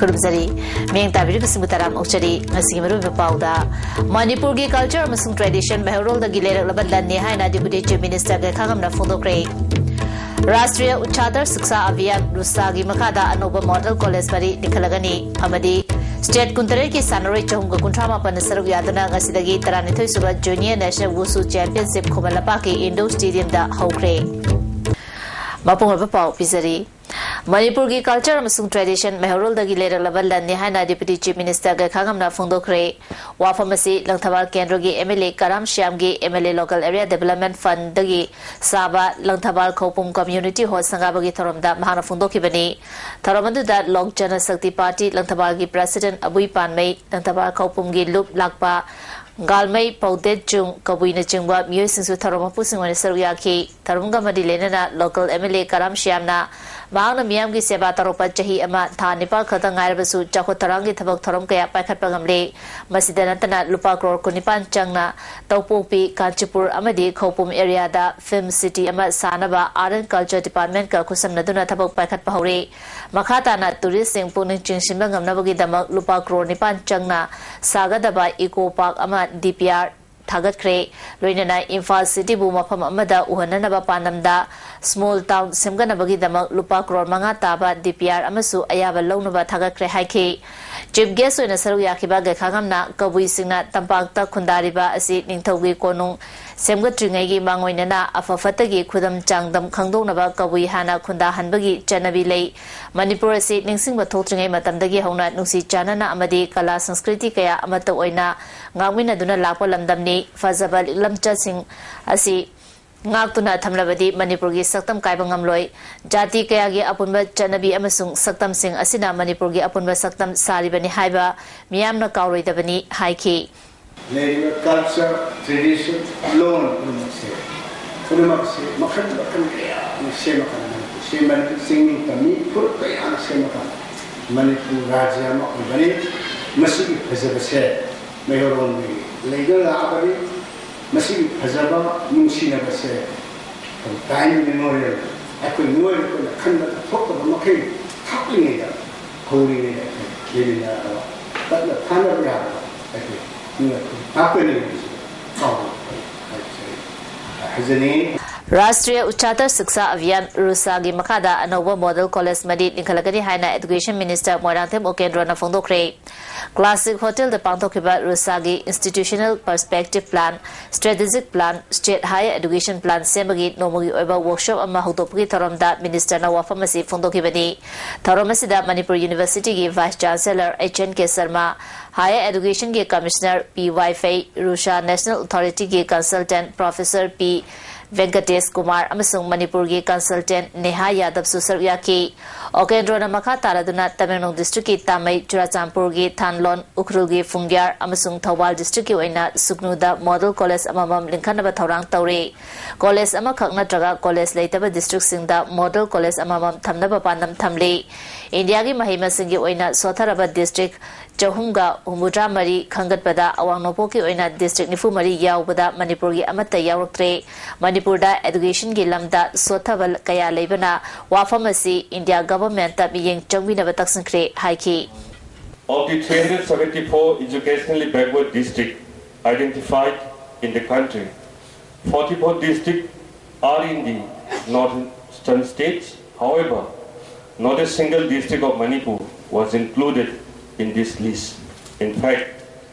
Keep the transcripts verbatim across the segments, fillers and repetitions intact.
ꯈꯨꯔꯨꯝꯖꯔꯤ꯫ ꯃꯤꯠꯌꯦꯡ ꯇꯥꯕꯤꯔꯤꯕꯁꯤꯡꯕꯨ ꯇꯔꯥꯝꯅ ꯑꯣꯛꯆꯔꯤ꯫ ꯉꯁꯤꯒꯤ ꯃꯔꯨꯑꯣꯏꯕ ꯄꯥꯎꯗ, ꯃꯅꯤꯄꯨꯔꯒꯤ culture ꯑꯃꯁꯨꯡ tradition ꯃꯩꯍꯧꯔꯣꯜꯗꯒꯤ ꯂꯩꯔꯛꯂꯕ ꯂꯟꯅꯤ ꯍꯥꯏꯅ Deputy Chief Minister ꯒꯩꯈꯥꯉꯝꯅ ꯐꯣꯡꯗꯣꯛꯈ꯭ꯔꯦ꯫ ꯔꯥꯁꯇ꯭ꯔꯤꯌ ꯎꯆꯆꯥꯇꯔ ꯁꯤꯛꯁꯥ ꯑꯚꯤꯌꯥꯟ, ꯔꯨꯁꯥꯒꯤ ꯃꯈꯥꯗ ꯑꯅꯧꯕ model college ꯃꯔꯤ ꯂꯤꯡꯈꯠꯂꯒꯅꯤ ꯑꯃꯗꯤ state ꯀꯨꯟꯇꯔꯦꯠꯀꯤ ꯁꯥꯟꯅꯔꯣꯏ ꯆꯍꯨꯝꯒ ꯀꯨꯟꯊ꯭ꯔꯥ ꯃꯥꯄꯟꯅ ꯁꯔꯨꯛ ꯌꯥꯗꯨꯅ ꯉꯁꯤꯗꯒꯤ ꯇꯔꯥꯅꯤꯊꯣꯏ ꯁꯨꯕ Junior National Wushu Championship ꯈꯨꯃꯟ ꯂꯝꯄꯥꯛꯀꯤ indoor stadium ꯗ ꯍꯧꯈ꯭ꯔꯦ꯫ ꯃꯄꯨꯡ ꯑꯣꯏꯕ ꯄꯥꯎ ꯄꯤꯖꯔꯤ꯫ ꯃꯅꯤꯄꯨꯔꯒꯤ culture ꯑꯃꯁꯨꯡ tradition ꯃꯩꯍꯧꯔꯣꯜꯗꯒꯤ ꯂꯩꯔꯛꯂꯕ ꯂꯟꯅꯤ ꯍꯥꯏꯅ Deputy Chief Minister ꯒꯩꯈꯥꯉꯝꯅ ꯐꯣꯡꯗꯣꯛꯈ꯭ꯔꯦ꯫ ꯋꯥꯐꯝ ꯑꯁꯤ ꯂꯪꯊꯕꯥꯜ ꯀꯦꯟꯗ꯭ꯔꯒꯤ MLA ꯀꯔꯥꯝ ꯁ꯭ꯌꯥꯝꯒꯤ MLA Local Area Development Fund ꯗꯒꯤ ꯁꯥꯕ ꯂꯪꯊꯕꯥꯜ ꯈꯧꯄꯨꯝ Community Hall ꯁꯪꯒꯥꯕꯒꯤ ꯊꯧꯔꯝꯗ ꯃꯍꯥꯛꯅ ꯐꯣꯡꯗꯣꯛꯈꯤꯕꯅꯤ꯫ ꯊꯧꯔꯝ ꯑꯗꯨꯗ ꯂꯣꯛ ꯖꯅ ꯁꯛꯇꯤ ꯄꯥꯔꯇꯤ ꯂꯪꯊꯕꯥꯜꯒꯤ President ꯑꯕꯨꯏ ꯄꯥꯟꯃꯩ, ꯂꯪꯊꯕꯥꯜ ꯈꯧꯄꯨꯝꯒꯤ ꯂꯨꯞ ꯂꯥꯛꯄ ꯒꯥꯜꯃꯩ ꯄꯧꯗꯦꯠꯆꯨꯡ ꯀꯕꯨꯏꯅꯆꯤꯡꯕ ꯃꯤꯑꯣꯏꯁꯤꯡꯁꯨ ꯊꯧꯔꯝ ꯃꯄꯨꯁꯤꯡ ꯑꯣꯏꯅ ꯁꯔꯨꯛ ꯌꯥꯈꯤ꯫ ꯊꯧꯔꯝꯒ ꯃꯔꯤ ꯂꯩꯅꯅ local MLA ꯀꯔꯥꯝ ꯁ꯭ꯌꯥꯝꯅ ꯃꯍꯥꯛꯅ ꯃꯤꯌꯥꯝꯒꯤ ꯁꯦꯕꯥ ꯇꯧꯔꯛꯄ ꯆꯍꯤ ꯑꯃ ꯊꯥ ꯅꯤꯄꯥꯜ ꯈꯛꯇ ꯉꯥꯏꯔꯕꯁꯨ ꯆꯥꯎꯈꯠ ꯊꯧꯔꯥꯡꯒꯤ ꯊꯕꯛ ꯊꯧꯔꯝ ꯀꯌꯥ ꯄꯥꯏꯈꯠꯄ ꯉꯝꯂꯦ꯫ ꯃꯁꯤꯗ ꯅꯠꯇꯅ ꯂꯨꯄꯥ ꯀ꯭ꯔꯣꯔ ꯀꯨꯟꯅꯤꯄꯥꯟ ꯆꯪꯅ ꯇꯧꯄꯣꯛꯄꯤ, ꯀꯥꯟꯆꯤꯄꯨꯔ ꯑꯃꯗꯤ ꯈꯧꯄꯨꯝ area ꯗ film city ꯑꯃ ꯁꯥꯅꯕ Art and Culture Department ꯀ ꯈꯨꯠꯁꯝꯅꯗꯨꯅ ꯊꯕꯛ ꯄꯥꯏꯈꯠꯄ ꯍꯧꯔꯦ꯫ ꯃꯈꯥ ꯇꯥꯅ tourist ꯁꯤꯡ ꯄꯨꯛꯅꯤꯡ ꯆꯤꯡꯁꯤꯟꯕ ꯉꯝꯅꯕꯒꯤꯗꯃꯛ ꯂꯨꯄꯥ ꯀ꯭ꯔꯣꯔ ꯅꯤꯄꯥꯟ ꯆꯪꯅ ꯁꯥꯒꯗꯕ eco park ꯑꯃ DPR ꯊꯥꯒꯠꯈ꯭ꯔꯦ꯫ ꯂꯣꯏꯅꯅ ꯏꯝꯐꯥꯜ city ꯕꯨ ꯃꯐꯝ ꯑꯃꯗ ꯎꯍꯟꯅꯅꯕ ꯄꯥꯟꯗꯝꯗ small town ꯁꯦꯝꯒꯠꯅꯕꯒꯤꯗꯃꯛ ꯂꯨꯄꯥ ꯀ꯭ꯔꯣꯔ ꯃꯉꯥ ꯇꯥꯕ DPR ꯑꯃꯁꯨ ꯑꯌꯥꯕ ꯂꯧꯅꯕ ꯊꯥꯒꯠꯈ꯭ꯔꯦ ꯍꯥꯏꯈꯤ꯫ Chief guest ꯑꯣꯏꯅ ꯁꯔꯨꯛ ꯌꯥꯈꯤꯕ ꯒꯩꯈꯥꯉꯝꯅ ꯀꯕꯨꯏꯁꯤꯡꯅ ꯇꯝꯄꯥꯛꯇ ꯈꯨꯟꯗꯥꯔꯤꯕ ꯑꯁꯤ ꯅꯤꯡꯊꯧꯒꯤ ꯀꯣꯅꯨꯡ ꯁꯦꯝꯒꯠꯇ꯭ꯔꯤꯉꯩꯒꯤ ꯃꯥꯡꯑꯣꯏꯅꯅ ꯑꯐ ꯐꯠꯇꯒꯤ ꯈꯨꯗꯝ ꯆꯥꯡꯗꯝ ꯈꯪꯗꯣꯛꯅꯕ ꯀꯕꯨꯏ ꯍꯥꯟꯅ ꯈꯨꯟꯗꯥꯍꯟꯕꯒꯤ ꯆꯠꯅꯕꯤ ꯂꯩ꯫ ꯃꯅꯤꯄꯨꯔ ꯑꯁꯤ ꯅꯤꯡꯁꯤꯡꯕ ꯊꯣꯛꯇ꯭ꯔꯤꯉꯩ ꯃꯇꯝꯗꯒꯤ ꯍꯧꯅ ꯅꯨꯡꯁꯤ ꯆꯥꯟꯅꯅ ꯑꯃꯗꯤ ꯀꯂꯥ ꯁꯪꯁꯀ꯭ꯔꯤꯇꯤ ꯀꯌꯥ ꯑꯃꯠꯇ ꯑꯣꯏꯅ ꯉꯥꯛꯃꯤꯟꯅꯗꯨꯅ ꯂꯥꯛꯄ ꯂꯝꯗꯝꯅꯤ꯫ ꯐꯖꯕ ꯂꯤꯛꯂꯝꯆꯠꯁꯤꯡ ꯑꯁꯤ ꯉꯥꯛꯇꯨꯅ ꯊꯝꯂꯕꯗꯤ ꯃꯅꯤꯄꯨꯔꯒꯤ ꯁꯛꯇꯝ ꯀꯥꯏꯕ ꯉꯝꯂꯣꯏ꯫ ꯖꯥꯇꯤ ꯀꯌꯥꯒꯤ ꯑꯄꯨꯟꯕ ꯆꯠꯅꯕꯤ ꯑꯃꯁꯨꯡ ꯁꯛꯇꯝꯁꯤꯡ ꯑꯁꯤꯅ ꯃꯅꯤꯄꯨꯔꯒꯤ ꯑꯄꯨꯟꯕ ꯁꯛꯇꯝ ꯁꯥꯔꯤꯕꯅꯤ ꯍꯥꯏꯕ ꯃꯤꯌꯥꯝꯅ ꯀꯥꯎꯔꯣꯏꯗꯕꯅꯤ ꯍꯥꯏꯈꯤ꯫ ꯂꯩꯔꯤꯕ culture, tradition, ꯂꯣꯟ ꯄꯨꯝꯅꯃꯛꯁꯦ, ꯄꯨꯝꯅꯃꯛꯁꯦ ꯃꯈꯜ ꯃꯈꯜ ꯀꯌꯥ ꯑꯃ ꯁꯦꯝꯃꯀꯥꯟꯗ ꯃꯅꯤꯄꯨꯔꯁꯦ ꯃꯅꯤꯄꯨꯔ ꯆꯤꯡꯅꯤꯡ ꯇꯝꯃꯤ ꯐꯨꯔꯨꯞ ꯀꯌꯥꯅ ꯁꯦꯝꯃꯒ ꯃꯅꯤꯄꯨꯔ ꯔꯥꯖ꯭ꯌ ꯑꯃ ꯑꯣꯏꯕꯅꯤ꯫ ꯃꯁꯤꯒꯤ ꯐꯖꯕꯁꯦ ꯃꯩꯍꯧꯔꯣꯟꯗꯒꯤ ꯂꯩꯗꯨꯅ ꯂꯥꯛꯑꯕꯅꯤ꯫ ꯃꯁꯤꯒꯤ ꯐꯖꯕ ꯅꯨꯡꯁꯤꯅꯕꯁꯦ time memorial ꯑꯩꯈꯣꯏ ꯃꯤꯑꯣꯏꯕ ꯑꯩꯈꯣꯏꯅ ꯈꯟꯕꯗ ꯊꯣꯛꯇꯕ ꯃꯈꯩ ꯊꯥꯛꯂꯤꯉꯩꯗ ꯍꯧꯔꯤꯉꯩꯗ ꯑꯩꯈꯣꯏ ꯂꯩꯃꯤꯟꯅꯔꯒ ꯇꯠꯅ ꯊꯥꯅꯕ ꯌꯥꯕ ꯑꯩꯈꯣꯏ ꯃꯤꯑꯣꯏꯕ ꯉꯥꯛꯇꯅꯤ ꯍꯥꯏꯕꯁꯤ ꯀꯥꯎꯔꯣꯏ ꯍꯥꯏꯕꯁꯤ ꯑꯩ ꯍꯥꯏꯖꯅꯤꯡꯏ꯫ ꯔꯥꯁꯇ꯭ꯔꯤꯌ ꯎꯆꯥꯇꯔ ꯁꯤꯛꯁꯥ ꯑꯚꯤꯌꯥꯟ ꯔꯨꯁꯥꯒꯤ ꯃꯈꯥꯗ ꯑꯅꯧꯕ ꯃꯣꯗꯦꯜ ꯀꯣꯂꯦꯖ ꯃꯔꯤ ꯂꯤꯡꯈꯠꯂꯒꯅꯤ ꯍꯥꯏꯅ ꯑꯦꯗꯨꯀꯦꯁꯟ ꯃꯤꯅꯤꯁꯇꯔ ꯃꯣꯏꯔꯥꯡꯊꯦꯝ ꯎꯀꯦꯟꯗ꯭ꯔꯣꯅ ꯐꯣꯡꯗꯣꯛꯈ꯭ꯔꯦ꯫ ꯀ꯭ꯂꯥꯁꯤꯛ ꯍꯣꯇꯦꯜꯗ ꯄꯥꯡꯊꯣꯛꯈꯤꯕ ꯔꯨꯁꯥꯒꯤ Institutional Perspective Plan, Strategic Plan, State Higher Education Plan ꯁꯦꯝꯕꯒꯤ ꯅꯣꯡꯃꯒꯤ ꯑꯣꯏꯕ ꯋꯥꯔꯛꯁꯣꯞ ꯑꯃ ꯍꯧꯗꯣꯛꯄꯒꯤ ꯊꯧꯔꯝꯗ ꯃꯤꯅꯤꯁꯇꯔꯅ ꯋꯥꯐꯝ ꯑꯁꯤ ꯐꯣꯡꯗꯣꯛꯈꯤꯕꯅꯤ꯫ ꯊꯧꯔꯝ ꯑꯁꯤꯗ ꯃꯅꯤꯄꯨꯔ ꯌꯨꯅꯤꯚꯔꯁꯤꯇꯤꯒꯤ vice chancellor H N K Sharma, higher ꯑꯦꯗꯨꯀꯦꯁꯟꯒꯤ commissioner P Y Phei, RUSA national ꯑꯣꯊꯣꯔꯤꯇꯤꯒꯤ consultant professor P Venkatesh Kumar ꯑꯃꯁꯨꯡ ꯃꯅꯤꯄꯨꯔꯒꯤ ꯀꯟꯁꯜꯇꯦꯟꯠ ꯅꯦꯍꯥ ꯌꯥꯗꯕꯁꯨ ꯁꯔꯨꯛ ꯌꯥꯈꯤ꯫ ꯑꯣꯀꯦꯟꯗ꯭ꯔꯣꯅ ꯃꯈꯥ ꯇꯥꯔꯗꯨꯅ ꯇꯃꯦꯡꯂꯣꯡ ꯗꯤꯁꯇ꯭ꯔꯤꯛꯀꯤ ꯇꯥꯃꯩ, ꯆꯨꯔꯥꯆꯥꯟꯄꯨꯔꯒꯤ ꯊꯥꯟꯂꯣꯟ, ꯎꯈ꯭ꯔꯨꯜꯒꯤ ꯐꯨꯡꯒ꯭ꯌꯥꯔ ꯑꯃꯁꯨꯡ ꯊꯧꯕꯥꯜ ꯗꯤꯁꯇ꯭ꯔꯤꯛꯀꯤ ꯑꯣꯏꯅ ꯁꯨꯒꯅꯨꯗ ꯃꯣꯗꯦꯜ ꯀꯣꯂꯦꯖ ꯑꯃꯃꯝ ꯂꯤꯡꯈꯠꯅꯕ ꯊꯧꯔꯥꯡ ꯇꯧꯔꯤ꯫ ꯀꯣꯂꯦꯖ ꯑꯃꯈꯛ ꯅꯠꯇ꯭ꯔꯒ ꯀꯣꯂꯦꯖ ꯂꯩꯇꯕ ꯗꯤꯁꯇ꯭ꯔꯤꯛꯁꯤꯡꯗ ꯃꯣꯗꯦꯜ ꯀꯣꯂꯦꯖ ꯑꯃꯃꯝ ꯊꯝꯅꯕ ꯄꯥꯟꯗꯝ ꯊꯝꯂꯤ꯫ ꯏꯟꯗꯤꯌꯥꯒꯤ ꯃꯍꯩ ꯃꯁꯤꯡꯒꯤ ꯑꯣꯏꯅ ꯁꯣꯠꯊꯔꯕ ꯗꯤꯁꯇ꯭ꯔꯤꯛ ꯆꯍꯨꯝꯒ ꯍꯨꯝꯐꯨꯇꯔꯥ ꯃꯔꯤ ꯈꯟꯒꯠꯄꯗ ꯑꯋꯥꯡ ꯅꯣꯡꯄꯣꯛꯀꯤ ꯑꯣꯏꯅ ꯗꯤꯁꯇ꯭ꯔꯤꯛ ꯅꯤꯐꯨ ꯃꯔꯤ ꯌꯥꯎꯕꯗ ꯃꯅꯤꯄꯨꯔꯒꯤ ꯑꯃꯠꯇ ꯌꯥꯎꯔꯛꯇ꯭ꯔꯦ꯫ ꯃꯅꯤꯄꯨꯔꯗ ꯑꯦꯗꯨꯀꯦꯁꯟꯒꯤ ꯂꯝꯗ ꯁꯣꯠꯊꯕ ꯀꯌꯥ ꯂꯩꯕꯅ ꯋꯥꯐꯝ ꯑꯁꯤ ꯏꯟꯗꯤꯌꯥ ꯒꯚꯔꯟꯃꯦꯟꯠꯇ ꯃꯤꯠꯌꯦꯡ ꯆꯪꯕꯤꯅꯕ ꯇꯛꯁꯤꯟꯈ꯭ꯔꯦ ꯍꯥꯏꯈꯤ꯫ Of the three hundred seventy-four educationally backward district identified in the country, forty-four districts are in the northern states. However, not a single district of Manipur was included in this list. In fact,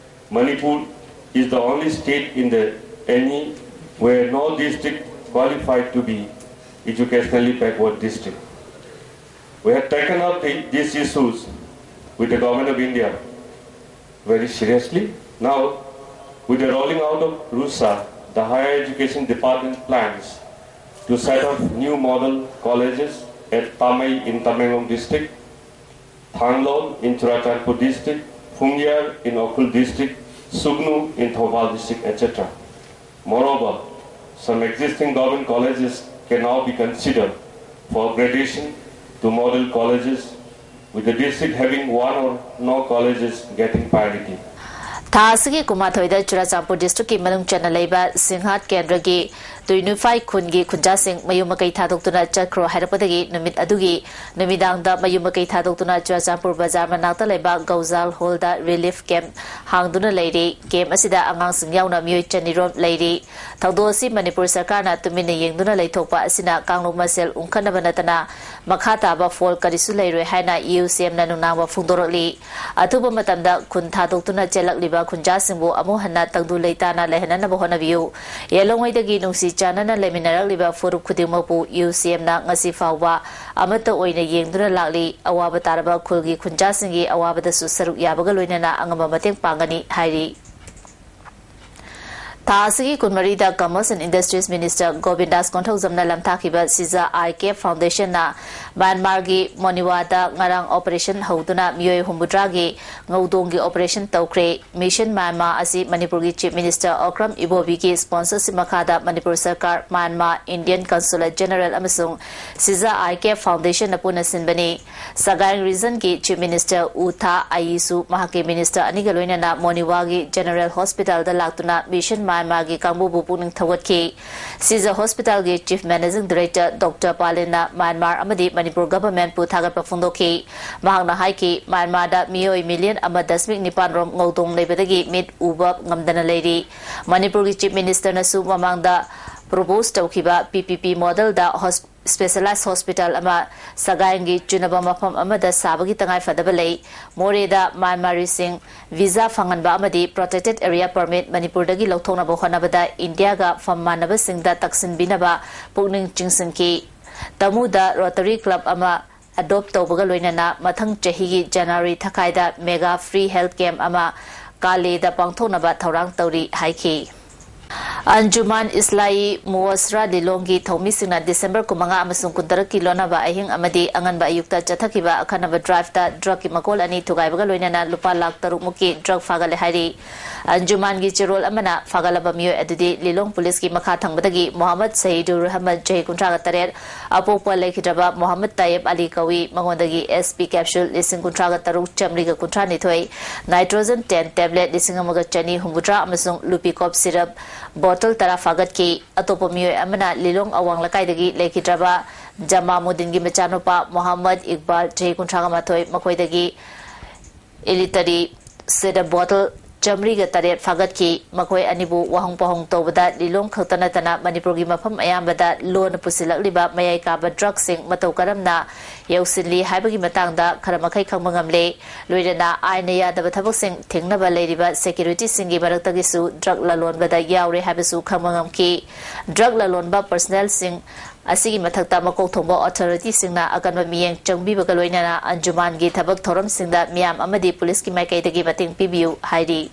Manipur is the only state in the N E where no district qualified to be educationally backward district. We have taken up the, these issues with the Government of India very seriously. Now, with the rolling out of RUSA, the Higher Education Department plans to set up new model colleges at Tamei in Tamenglong district, Thanglon in Churachandpur district, Phungyar in Ukhrul district, Sugnu in Thoubal district, et cetera. Moreover, some existing government colleges can now be considered for graduation to model colleges, with the district having one or no colleges getting priority. ꯊꯥ ꯑꯁꯤꯒꯤ ꯀꯨꯟꯃꯥꯊꯣꯏꯗ ꯆꯨꯔꯥꯆꯥꯟꯄꯨꯔ ꯗꯤꯁꯇ꯭ꯔꯤꯛꯀꯤ ꯃꯅꯨꯡ ꯆꯟꯅ ꯂꯩꯕ ꯁꯤꯡꯍꯥꯠ ꯀꯦꯟꯗ꯭ꯔꯒꯤ ꯇꯨꯏꯅꯨꯐꯥꯏ ꯈꯨꯟꯒꯤ ꯈꯨꯟꯖꯥꯁꯤꯡ ꯃꯌꯨꯝ ꯃꯀꯩ ꯊꯥꯗꯣꯛꯇꯨꯅ ꯆꯠꯈ꯭ꯔꯣ ꯍꯥꯏꯔꯛꯄꯗꯒꯤ ꯅꯨꯃꯤꯠ ꯑꯗꯨꯒꯤ ꯅꯨꯃꯤꯗꯥꯡꯗ ꯃꯌꯨꯝ ꯃꯀꯩ ꯊꯥꯗꯣꯛꯇꯨꯅ ꯆꯨꯔꯥꯆꯥꯟꯄꯨꯔ ꯕꯖꯥꯔ ꯃꯅꯥꯛꯇ ꯂꯩꯕ ꯒꯧꯖꯥꯜ ꯍꯣꯜꯗ ꯔꯤꯂꯤꯐ ꯀꯦꯝꯞ ꯍꯥꯡꯗꯨꯅ ꯂꯩꯔꯤ꯫ ꯀꯦꯝꯞ ꯑꯁꯤꯗ ꯑꯉꯥꯡꯁꯤꯡ ꯌꯥꯎꯅ ꯃꯤꯑꯣꯏ ꯆꯅꯤꯔꯣꯝ ꯂꯩꯔꯤ꯫ ꯊꯧꯗꯣꯛ ꯑꯁꯤ ꯃꯅꯤꯄꯨꯔ ꯁꯔꯀꯥꯔꯅ ꯇꯨꯃꯤꯟꯅ ꯌꯦꯡꯗꯨꯅ ꯂꯩꯊꯣꯛꯄ ꯑꯁꯤꯅ ꯀꯥꯡꯂꯨꯞ ꯃꯁꯦꯜ ꯎꯪꯈꯠꯅꯕ ꯅꯠꯇꯅ ꯃꯈꯥ ꯇꯥꯕ ꯐꯣꯜ ꯀꯔꯤꯁꯨ ꯂꯩꯔꯣꯏ ꯍꯥꯏꯅ ꯏ ꯌꯨ ꯁꯤ ꯑꯦꯝꯅ ꯅꯨꯡꯅꯥꯡꯕ ꯐꯣꯡꯗꯣꯔꯛꯂꯤ꯫ ꯑꯊꯨꯕ ꯃꯇꯝꯗ ꯈꯨꯟ ꯊꯥꯗꯣꯛꯇꯨꯅ ꯆꯦꯜꯂꯛꯂꯤꯕ ꯈꯨꯟꯖꯥꯁꯤꯡꯕꯨ ꯑꯃꯨꯛ ꯍꯟꯅ ꯇꯪꯗꯨ ꯂꯩꯇꯥꯅ ꯂꯩꯍꯟꯅꯅꯕ ꯍꯣꯠꯅꯕꯤꯌꯨ꯫ ꯌꯦꯜꯂꯣꯡꯉꯩꯗꯒꯤ ꯅꯨꯡꯁꯤ ꯆꯥꯟꯅꯅ ꯂꯩꯃꯤꯟꯅꯔꯛꯂꯤꯕ ꯐꯨꯔꯨꯞ ꯈꯨꯗꯤꯡꯃꯛꯄꯨ ꯏ ꯌꯨ ꯁꯤ ꯑꯦꯝꯅ ꯉꯁꯤ ꯐꯥꯎꯕ ꯑꯃꯠꯇ ꯑꯣꯏꯅ ꯌꯦꯡꯗꯨꯅ ꯂꯥꯛꯂꯤ꯫ ꯑꯋꯥꯕ ꯇꯥꯔꯕ ꯈꯨꯜꯒꯤ ꯈꯨꯟꯖꯥꯁꯤꯡꯒꯤ ꯑꯋꯥꯕꯗꯁꯨ ꯁꯔꯨꯛ ꯌꯥꯕꯒ ꯂꯣꯏꯅꯅ ꯑꯉꯝꯕ ꯃꯇꯦꯡ ꯄꯥꯡꯒꯅꯤ ꯍꯥꯏꯔꯤ꯫ ꯊꯥ ꯑꯁꯤꯒꯤ ꯀꯨꯟꯃꯔꯤꯗ Commerce and Industries Minister ꯒꯣꯕꯤꯟꯗꯥꯁ ꯀꯣꯟꯊꯧꯖꯝꯅ ꯂꯝꯊꯥꯈꯤꯕ Shija ꯑꯥꯏ ꯀꯦꯞ ꯐꯥꯎꯟꯗꯦꯁꯟꯅ ꯃ꯭ꯌꯥꯟꯃꯥꯔꯒꯤ ꯃꯣꯅꯤꯋꯥꯗ ꯉꯔꯥꯡ ꯑꯣꯄꯔꯦꯁꯟ ꯍꯧꯗꯨꯅ ꯃꯤꯑꯣꯏ ꯍꯨꯝꯐꯨꯇꯔꯥꯒꯤ ꯉꯧꯗꯣꯡꯒꯤ ꯑꯣꯄꯔꯦꯁꯟ ꯇꯧꯈ꯭ꯔꯦ꯫ ꯃꯤꯁꯟ ꯃ꯭ꯌꯥꯟꯃꯥꯔ ꯑꯁꯤ ꯃꯅꯤꯄꯨꯔꯒꯤ ꯆꯤꯐ ꯃꯤꯅꯤꯁꯇꯔ ꯑꯣꯀ꯭ꯔꯝ ꯏꯕꯣꯕꯤꯒꯤ ꯁ꯭ꯄꯣꯟꯁꯔꯁꯤꯞ ꯃꯈꯥꯗ ꯃꯅꯤꯄꯨꯔ ꯁꯔꯀꯥꯔ, ꯃ꯭ꯌꯥꯟꯃꯥꯔ ꯏꯟꯗꯤꯌꯟ ꯀꯟꯁꯨꯂꯦꯠ ꯖꯦꯅꯔꯦꯜ ꯑꯃꯁꯨꯡ ꯁꯤꯖꯥ ꯑꯥꯏ ꯀꯦꯞ ꯐꯥꯎꯟꯗꯦꯁꯟꯅ ꯄꯨꯟꯅ ꯁꯤꯟꯕꯅꯤ꯫ ꯁꯒꯥꯏꯡ ꯔꯤꯖꯟꯒꯤ ꯆꯤꯐ ꯃꯤꯅꯤꯁꯇꯔ ꯎ ꯊꯥ ꯑꯥꯏꯁꯨ ꯃꯍꯥꯛꯀꯤ ꯃꯤꯅꯤꯁꯇꯔ ꯑꯅꯤꯒ ꯂꯣꯏꯅꯅ ꯃꯣꯅꯤꯋꯥꯒꯤ ꯖꯦꯅꯔꯦꯜ ꯍꯣꯁꯄꯤꯇꯥꯜꯗ ꯂꯥꯛꯇꯨꯅ ꯃꯤꯁꯟ ꯃ꯭ꯌꯥꯟꯃꯥꯔꯒꯤ ꯀꯥꯡꯕꯨꯕꯨ ꯄꯨꯛꯅꯤꯡ ꯊꯧꯒꯠꯈꯤ꯫ ꯁꯤꯖꯥ ꯍꯣꯁꯄꯤꯇꯥꯜꯒꯤ ꯆꯤꯐ ꯃꯦꯅꯦꯖꯤꯡ ꯗꯤꯔꯦꯛꯇꯔ ꯗꯣꯛꯇꯔ ꯄꯥꯂꯤꯟꯅ ꯃ꯭ꯌꯥꯟꯃꯥꯔ ꯑꯃꯗꯤ ꯃꯅꯤꯄꯨꯔ ꯒꯚꯔꯟꯃꯦꯟꯠꯄꯨ ꯊꯥꯒꯠꯄ ꯐꯣꯡꯗꯣꯛꯈꯤ꯫ ꯃꯍꯥꯛꯅ ꯍꯥꯏꯈꯤ, ꯃ꯭ꯌꯥꯟꯃꯥꯔꯗ ꯃꯤꯑꯣꯏ ꯃꯤꯂꯤꯌꯟ ꯑꯃ ꯗꯁꯃꯤꯛ ꯅꯤꯄꯥꯟ ꯔꯣꯝ ꯉꯧꯗꯣꯡ ꯂꯩꯕꯗꯒꯤ ꯃꯤꯠ ꯎꯕ ꯉꯝꯗꯅ ꯂꯩꯔꯤ꯫ ꯃꯅꯤꯄꯨꯔꯒꯤ ꯆꯤꯐ ꯃꯤꯅꯤꯁꯇꯔꯅꯁꯨ ꯃꯃꯥꯡꯗ ꯄ꯭ꯔꯣꯄꯣꯖ ꯇꯧꯈꯤꯕ ꯄꯤ ꯄꯤ ꯄꯤ ꯃꯣꯗꯦꯜꯗ ꯍꯣꯁ-, ꯁ꯭ꯄꯦꯁꯦꯂꯥꯏꯖ ꯍꯣꯁꯄꯤꯇꯥꯜ ꯑꯃ ꯁꯒꯥꯏꯡꯒꯤ ꯆꯨꯅꯕ ꯃꯐꯝ ꯑꯃꯗ ꯁꯥꯕꯒꯤ ꯇꯉꯥꯏꯐꯗꯕ ꯂꯩ꯫ ꯃꯣꯔꯦꯗ ꯃ꯭ꯌꯥꯟꯃꯥꯔꯤꯁꯤꯡ ꯚꯤꯖꯥ ꯐꯪꯍꯟꯕ ꯑꯃꯗꯤ ꯄ꯭ꯔꯣꯇꯦꯛꯇꯦꯗ ꯑꯦꯔꯤꯌꯥ ꯄꯔꯃꯤꯠ ꯃꯅꯤꯄꯨꯔꯗꯒꯤ ꯂꯧꯊꯣꯛꯅꯕ ꯍꯣꯠꯅꯕꯗ ꯏꯟꯗꯤꯌꯥꯒ ꯐꯝ ꯃꯥꯟꯅꯕꯁꯤꯡꯗ ꯇꯛꯁꯤꯟꯕꯤꯅꯕ ꯄꯨꯛꯅꯤꯡ ꯆꯤꯡꯁꯤꯟꯈꯤ꯫ ꯇꯃꯨꯗ ꯔꯣꯇꯔꯤ ꯀ꯭ꯂꯕ ꯑꯃ ꯑꯦꯗꯣꯞ ꯇꯧꯕꯒ ꯂꯣꯏꯅꯅ ꯃꯊꯪ ꯆꯍꯤꯒꯤ ꯖꯅꯋꯥꯔꯤ ꯊꯥꯈꯥꯏꯗ ꯃꯦꯒꯥ ꯐ꯭ꯔꯤ ꯍꯦꯜꯊ ꯀꯦꯝꯞ ꯑꯃ ꯀꯥꯂꯦꯗ ꯄꯥꯡꯊꯣꯛꯅꯕ ꯊꯧꯔꯥꯡ ꯇꯧꯔꯤ ꯍꯥꯏꯈꯤ꯫ ꯑꯟꯖꯨꯃꯥꯟ ꯏꯁꯂꯥꯍꯤ ꯃꯨꯋꯥꯁꯔꯥ ꯂꯤꯂꯣꯡꯒꯤ ꯊꯧꯃꯤꯁꯤꯡꯅ ꯗꯤꯁꯦꯝꯕꯔ ꯀꯨꯟꯃꯉꯥ ꯑꯃꯁꯨꯡ ꯀꯨꯟꯇꯔꯨꯛꯀꯤ ꯂꯣꯟꯅꯕ ꯑꯍꯤꯡ ꯑꯃꯗꯤ ꯑꯉꯟꯕ ꯑꯌꯨꯛꯇ ꯆꯠꯊꯈꯤꯕ ꯑꯈꯟꯅꯕ ꯗ꯭ꯔꯥꯏꯚꯇ ꯗ꯭ꯔꯒꯀꯤ ꯃꯀꯣꯜ ꯑꯅꯤ ꯊꯨꯒꯥꯏꯕꯒ ꯂꯣꯏꯅꯅ ꯂꯨꯄꯥ ꯂꯥꯈ ꯇꯔꯨꯛ ꯃꯨꯛꯀꯤ ꯗ꯭ꯔꯒ ꯐꯥꯒꯠꯂꯦ ꯍꯥꯏꯔꯤ꯫ ꯑꯟꯖꯨꯃꯥꯟꯒꯤ ꯆꯦꯔꯣꯜ ꯑꯃꯅ ꯐꯥꯒꯠꯂꯕ ꯃꯤꯑꯣꯏ ꯑꯗꯨꯗꯤ ꯂꯤꯂꯣꯡ ꯄꯨꯂꯤꯁꯀꯤ ꯃꯈꯥ ꯊꯪꯕꯗꯒꯤ ꯃꯣꯍꯝꯃꯗ ꯁꯍꯤꯗꯨꯔ ꯔꯍꯃꯟ, ꯆꯍꯤ ꯀꯨꯟꯊ꯭ꯔꯥꯒ ꯇꯔꯦꯠ, ꯑꯄꯣꯛꯄ ꯂꯩꯈꯤꯗ꯭ꯔꯕ ꯃꯣꯍꯝꯃꯗ ꯇꯥꯌꯦꯕ ꯑꯂꯤ ꯀꯧꯏ꯫ ꯃꯉꯣꯟꯗꯒꯤ ꯑꯦꯁ ꯄꯤ ꯀꯦꯞꯁꯨꯜ ꯂꯤꯁꯤꯡ ꯀꯨꯟꯊ꯭ꯔꯥꯒ ꯇꯔꯨꯛ ꯆꯥꯃꯔꯤꯒ ꯀꯨꯟꯊ꯭ꯔꯥꯅꯤꯊꯣꯏ, ꯅꯥꯏꯇ꯭ꯔꯣꯖꯟ ꯇꯦꯟ ꯇꯦꯕ꯭ꯂꯦꯠ ꯂꯤꯁꯤꯡ ꯑꯃꯒ ꯆꯅꯤ ꯍꯨꯝꯐꯨꯇꯔꯥ ꯑꯃꯁꯨꯡ ꯂꯨꯄꯤꯀꯣꯞ ꯁꯤꯔꯞ ꯕꯣꯇꯜ ꯇꯔꯥ ꯐꯥꯒꯠꯈꯤ꯫ ꯑꯇꯣꯞꯄ ꯃꯤꯑꯣꯏ ꯑꯃꯅ ꯂꯤꯂꯣꯡ ꯑꯋꯥꯡ ꯂꯩꯀꯥꯏꯗꯒꯤ ꯂꯩꯈꯤꯗ꯭ꯔꯕ ꯖꯃꯥꯃꯨꯗꯤꯟꯒꯤ ꯃꯆꯥꯅꯨꯄꯥ ꯃꯣꯍꯝꯃꯗ ꯏꯛꯕꯥꯜ, ꯆꯍꯤ ꯀꯨꯟꯊ꯭ꯔꯥꯒ ꯃꯥꯊꯣꯏ, ꯃꯈꯣꯏꯗꯒꯤ ꯏꯂꯤꯇꯔꯤ ꯁꯤꯔꯞ ꯕꯣꯇꯜ ꯆꯥꯃꯔꯤꯒ ꯇꯔꯦꯠ ꯐꯥꯒꯠꯈꯤ꯫ ꯃꯈꯣꯏ ꯑꯅꯤꯕꯨ ꯋꯥꯍꯪ ꯄꯥꯎꯍꯪ ꯇꯧꯕꯗ ꯂꯤꯂꯣꯡ ꯈꯛꯇ ꯅꯠꯇꯅ ꯃꯅꯤꯄꯨꯔꯒꯤ ꯃꯐꯝ ꯑꯌꯥꯝꯕꯗ ꯂꯣꯟꯅ ꯄꯨꯁꯤꯜꯂꯛꯂꯤꯕ ꯃꯌꯥꯏ ꯀꯥꯕ ꯗ꯭ꯔꯒꯁꯤꯡ ꯃꯇꯧ ꯀꯔꯝꯅ ꯌꯧꯁꯤꯜꯂꯤ ꯍꯥꯏꯕꯒꯤ ꯃꯇꯥꯡꯗ ꯈꯔ ꯃꯈꯩ ꯈꯪꯕ ꯉꯝꯂꯦ꯫ ꯂꯣꯏꯅꯅ ꯑꯥꯏꯟꯅ ꯌꯥꯗꯕ ꯊꯕꯛꯁꯤꯡ ꯊꯤꯡꯅꯕ ꯂꯩꯔꯤꯕ ꯁꯦꯀ꯭ꯌꯨꯔꯤꯇꯤꯁꯤꯡꯒꯤ ꯃꯔꯛꯇꯒꯤꯁꯨ ꯗ꯭ꯔꯒ ꯂꯂꯣꯟꯕꯗ ꯌꯥꯎꯔꯦ ꯍꯥꯏꯕꯁꯨ ꯈꯪꯕ ꯉꯝꯈꯤ꯫ ꯗ꯭ꯔꯒ ꯂꯂꯣꯟꯕ ꯄꯔꯁꯅꯦꯜꯁꯤꯡ ꯑꯁꯤꯒꯤ ꯃꯊꯛꯇ ꯃꯀꯣꯛ ꯊꯣꯡꯕ ꯑꯣꯊꯣꯔꯤꯇꯤꯁꯤꯡꯅ ꯑꯀꯟꯕ ꯃꯤꯠꯌꯦꯡ ꯆꯪꯕꯤꯕꯒ ꯂꯣꯏꯅꯅ ꯑꯟꯖꯨꯃꯥꯟꯒꯤ ꯊꯕꯛ ꯊꯧꯔꯝꯁꯤꯡꯗ ꯃꯤꯌꯥꯝ ꯑꯃꯗꯤ ꯄꯨꯂꯤꯁꯀꯤ ꯃꯥꯏꯀꯩꯗꯒꯤ ꯃꯇꯦꯡ ꯄꯤꯕꯤꯌꯨ ꯍꯥꯏꯔꯤ꯫